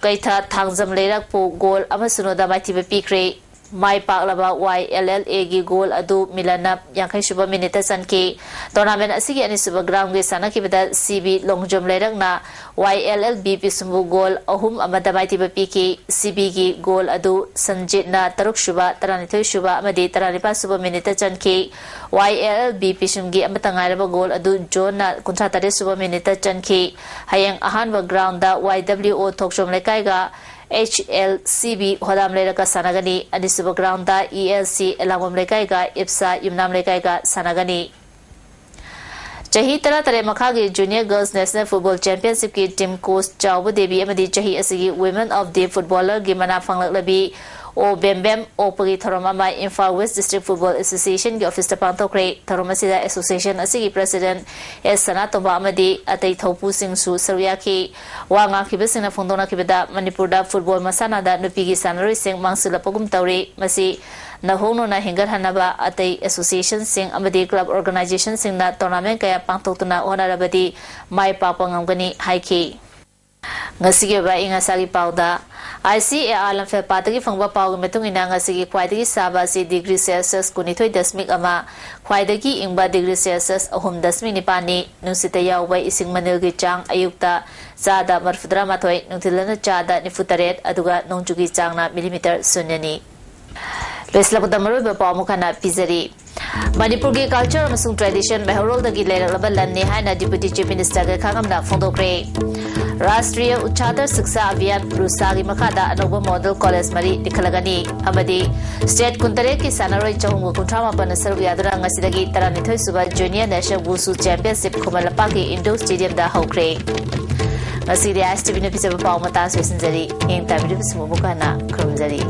ꯀꯩꯊ ꯊꯥꯡꯖꯝ ꯂꯩꯔꯛꯄꯨ ꯒꯣꯜ ꯑꯃ ꯁꯨꯅꯣꯗ ꯃꯥꯏꯊꯤꯕ ꯄꯤꯈ꯭ꯔꯦ꯫ ꯃꯥꯏ ꯄꯥꯛꯂꯕ ꯋꯥꯏ ꯑꯦꯜ ꯑꯦꯜ ꯑꯦꯒꯤ ꯒꯣꯜ ꯑꯗꯨ ꯃꯤꯂꯟꯅ ꯌꯥꯡꯈꯩ ꯁꯨꯕ ꯃꯤꯅꯤꯠꯇ ꯆꯟꯈꯤ꯫ ꯇꯣꯔꯅꯥꯃꯦꯟ ꯑꯁꯤꯒꯤ ꯑꯅꯤꯁꯨꯕ ꯒ꯭ꯔꯥꯎꯟꯒꯤ ꯁꯥꯟꯅꯈꯤꯕꯗ ꯁꯤ ꯕꯤ ꯂꯣꯡꯖꯣꯝ ꯂꯩꯔꯛꯅ ꯋꯥꯏ ꯑꯦꯜ ꯑꯦꯜ ꯕꯤ ꯄꯤꯁꯨꯝꯕꯨ ꯒꯣꯜ ꯑꯍꯨꯝ ꯑꯃꯗ ꯃꯥꯏꯊꯤꯕ ꯄꯤꯈꯤ꯫ ꯁꯤ ꯕꯤꯒꯤ ꯒꯣꯜ ꯑꯗꯨ ꯁꯟꯖꯤꯠꯅ ꯇꯔꯨꯛ ꯁꯨꯕ, ꯇꯔꯥꯅꯤꯊꯣꯏ ꯁꯨꯕ ꯑꯃꯗꯤ ꯇꯔꯥꯅꯤꯄꯥꯜ ꯁꯨꯕ ꯃꯤꯅꯤꯠꯇ ꯆꯟꯈꯤ꯫ ꯋꯥꯏ ꯑꯦꯜ ꯑꯦꯜ ꯕꯤ ꯄꯤꯁꯨꯝꯒꯤ ꯑꯃꯠꯇ ꯉꯥꯏꯔꯕ ꯒꯣꯜ ꯑꯗꯨ ꯖꯣꯟꯅ ꯀꯨꯟꯊ꯭ꯔꯥ ꯇꯔꯦꯠ ꯁꯨꯕ ꯃꯤꯅꯤꯠꯇ ꯆꯟꯈꯤ꯫ ꯍꯌꯦꯡ ꯑꯍꯥꯟꯕ ꯒ꯭ꯔꯥꯎꯟꯗ ꯋꯥꯏ ꯗꯕ꯭ꯂꯤꯌꯨ ꯑꯣ ꯊꯣꯛꯆꯣꯝ ꯂꯩꯀꯥꯏꯒ ꯑꯩꯆ ꯑꯦꯜ ꯁꯤ ꯕꯤ ꯍꯣꯗꯥꯝ ꯂꯩꯔꯛꯀ ꯁꯥꯟꯅꯒꯅꯤ꯫ ꯑꯅꯤꯁꯨꯕ ꯒ꯭ꯔꯥꯎꯟꯗ ꯏ ꯑꯦꯜ ꯁꯤ ꯑꯦꯂꯥꯡꯕꯝ ꯂꯩꯀꯥꯏꯒ ꯏꯞꯁꯥ ꯌꯨꯝꯅꯥꯝ ꯂꯩꯀꯥꯏꯒ ꯁꯥꯟꯅꯒꯅꯤ꯫ ꯆꯍꯤ ꯇꯔꯥꯇꯔꯦꯠ ꯃꯈꯥꯒꯤ ꯖꯨꯅꯤꯌꯔ ꯒꯔꯜꯁ ꯅꯦꯁꯅꯦꯜ ꯐꯨꯠꯕꯣꯜ ꯆꯦꯝꯄꯤꯌꯟꯁꯤꯞꯀꯤ ꯇꯤꯝ ꯀꯣꯆ ꯆꯥꯎꯕ ꯗꯦꯕꯤ ꯑꯃꯗꯤ ꯆꯍꯤ ꯑꯁꯤꯒꯤ ꯋꯨꯃꯦꯟ ꯑꯣꯐ ꯗꯤ ꯐꯨꯠꯕꯣꯂꯔꯒꯤ ꯃꯅꯥ ꯐꯪꯂꯛꯂꯕꯤ ꯑꯣ ꯕꯦꯝꯕꯦꯝ ꯑꯣꯛꯄꯒꯤ ꯊꯧꯔꯝ ꯑꯃ ꯏꯝꯐꯥꯜ ꯋꯦꯁ ꯗꯤꯁꯇ꯭ꯔꯤꯛ ꯐꯨꯠꯕꯣꯜ ꯑꯦꯁꯣꯁꯤꯌꯦꯁꯟꯒꯤ ꯑꯣꯐꯤꯁꯇ ꯄꯥꯡꯊꯣꯛꯈ꯭ꯔꯦ꯫ ꯊꯧꯔꯝ ꯑꯁꯤꯗ ꯑꯦꯁꯣꯁꯤꯌꯦꯁꯟ ꯑꯁꯤꯒꯤ ꯄ꯭ꯔꯦꯁꯤꯗꯦꯟꯠ ꯑꯦꯁ ꯁꯅꯥꯇꯣꯝꯕ ꯑꯃꯗꯤ ꯑꯇꯩ ꯊꯧꯄꯨꯁꯤꯡꯁꯨ ꯁꯔꯨꯛ ꯌꯥꯈꯤ꯫ ꯋꯥ ꯉꯥꯡꯈꯤꯕꯁꯤꯡꯅ ꯐꯣꯡꯗꯣꯛꯅꯈꯤꯕꯗ ꯃꯅꯤꯄꯨꯔꯗ ꯐꯨꯠꯕꯣꯜ ꯃꯁꯥꯟꯅꯗ ꯅꯨꯄꯤꯒꯤ ꯁꯥꯟꯅꯔꯣꯏꯁꯤꯡ ꯃꯥꯡꯁꯤꯜꯂꯛꯄꯒꯨꯝ ꯇꯧꯔꯤ꯫ ꯃꯁꯤ ꯅꯧꯍꯧꯅꯅ ꯍꯦꯟꯒꯠꯍꯟꯅꯕ ꯑꯇꯩ ꯑꯦꯁꯣꯁꯤꯌꯦꯁꯟꯁꯤꯡ ꯑꯃꯗꯤ ꯀ꯭ꯂꯕ ꯑꯣꯔꯒꯅꯥꯏꯖꯦꯁꯟꯁꯤꯡꯅ ꯇꯣꯔꯅꯥꯃꯦꯟ ꯀꯌꯥ ꯄꯥꯡꯊꯣꯛꯇꯨꯅ ꯍꯣꯠꯅꯔꯕꯗꯤ ꯃꯥꯏ ꯄꯥꯛꯄ ꯉꯝꯒꯅꯤ ꯍꯥꯏꯈꯤ꯫ ꯉꯁꯤꯒꯤ ꯑꯣꯏꯕ ꯑꯏꯪ ꯑꯁꯥꯒꯤ ꯄꯥꯎꯗ, ICAR ꯂꯝꯐꯦꯜꯄꯥꯠꯇꯒꯤ ꯐꯪꯕ ꯄꯥꯎꯒꯤ ꯃꯇꯨꯡ ꯏꯟꯅ, ꯉꯁꯤꯒꯤ ꯈ꯭ꯋꯥꯏꯗꯒꯤ ꯁꯥꯕ ꯑꯁꯤ degree Celsius ꯀꯨꯟꯅꯤꯊꯣꯏ ꯗꯁꯃꯤꯛ ꯑꯃ, ꯈ꯭ꯋꯥꯏꯗꯒꯤ ꯏꯪꯕ degree Celsius ꯑꯍꯨꯝ ꯗꯁꯃꯤꯛ ꯅꯤꯄꯥꯟꯅꯤ꯫ ꯅꯨꯡꯁꯤꯠꯇ ꯌꯥꯎꯕ ꯏꯁꯤꯡ ꯃꯅꯤꯜꯒꯤ ꯆꯥꯡ ꯑꯌꯨꯛꯇ ꯆꯥꯗ ꯃꯔꯤꯐꯨꯇꯔꯥ ꯃꯥꯊꯣꯏ, ꯅꯨꯡꯊꯤꯜꯗꯅ ꯆꯥꯗ ꯅꯤꯐꯨꯇꯔꯦꯠ, ꯑꯗꯨꯒ ꯅꯣꯡꯖꯨꯒꯤ ꯆꯥꯡꯅ ꯃꯤꯂꯤꯃꯤꯇꯔ ꯁꯨꯟꯌꯅꯤ꯫ ꯂꯣꯏꯁꯤꯜꯂꯛꯄꯗ ꯃꯔꯨꯑꯣꯏꯕ ꯄꯥꯎ ꯑꯃꯨꯛ ꯍꯟꯅ ꯄꯤꯖꯔꯤ꯫ ꯃꯅꯤꯄꯨꯔꯒꯤ culture ꯑꯃꯁꯨꯡ tradition ꯃꯩꯍꯧꯔꯣꯜꯗꯒꯤ ꯂꯩꯔꯛꯂꯕ ꯂꯟꯅꯤ ꯍꯥꯏꯅ Deputy Chief Minister ꯒ ꯈꯥꯉꯝꯅ ꯐꯣꯡꯗꯣꯛꯈ꯭ꯔꯦ꯫ ꯔꯥꯁꯇ꯭ꯔꯤꯌ ꯎꯆꯥꯇꯔ ꯁꯤꯛꯁꯥ ꯑꯚꯤꯌꯥꯟ, ꯔꯨꯁꯥꯒꯤ ꯃꯈꯥꯗ ꯑꯅꯧꯕ model college ꯃꯔꯤ ꯂꯤꯡꯈꯠꯂꯒꯅꯤ ꯑꯃꯗꯤ state ꯀꯨꯟꯇꯔꯦꯠꯀꯤ ꯁꯥꯟꯅꯔꯣꯏ ꯆꯍꯨꯝꯒ ꯀꯨꯟꯊ꯭ꯔꯥ ꯃꯥꯄꯟꯅ ꯁꯔꯨꯛ ꯌꯥꯗꯨꯅ ꯉꯁꯤꯗꯒꯤ ꯇꯔꯥꯅꯤꯊꯣꯏ ꯁꯨꯕ Junior National Wushu Championship ꯈꯨꯃꯟ ꯂꯝꯄꯥꯛꯀꯤ indoor stadium ꯗ ꯍꯧꯈ꯭ꯔꯦ꯫ ꯉꯁꯤꯗꯤ ISTV ꯅ ꯄꯤꯖꯕ ꯄꯥꯎ ꯃꯇꯥꯡ ꯑꯁꯤꯗ ꯂꯣꯏꯁꯤꯟꯖꯔꯤ꯫ ꯌꯦꯡ ꯇꯥꯕꯤꯔꯤꯕꯁꯤꯡꯕꯨ ꯑꯃꯨꯛ ꯍꯟꯅ ꯈꯨꯔꯨꯝꯖꯔꯤ꯫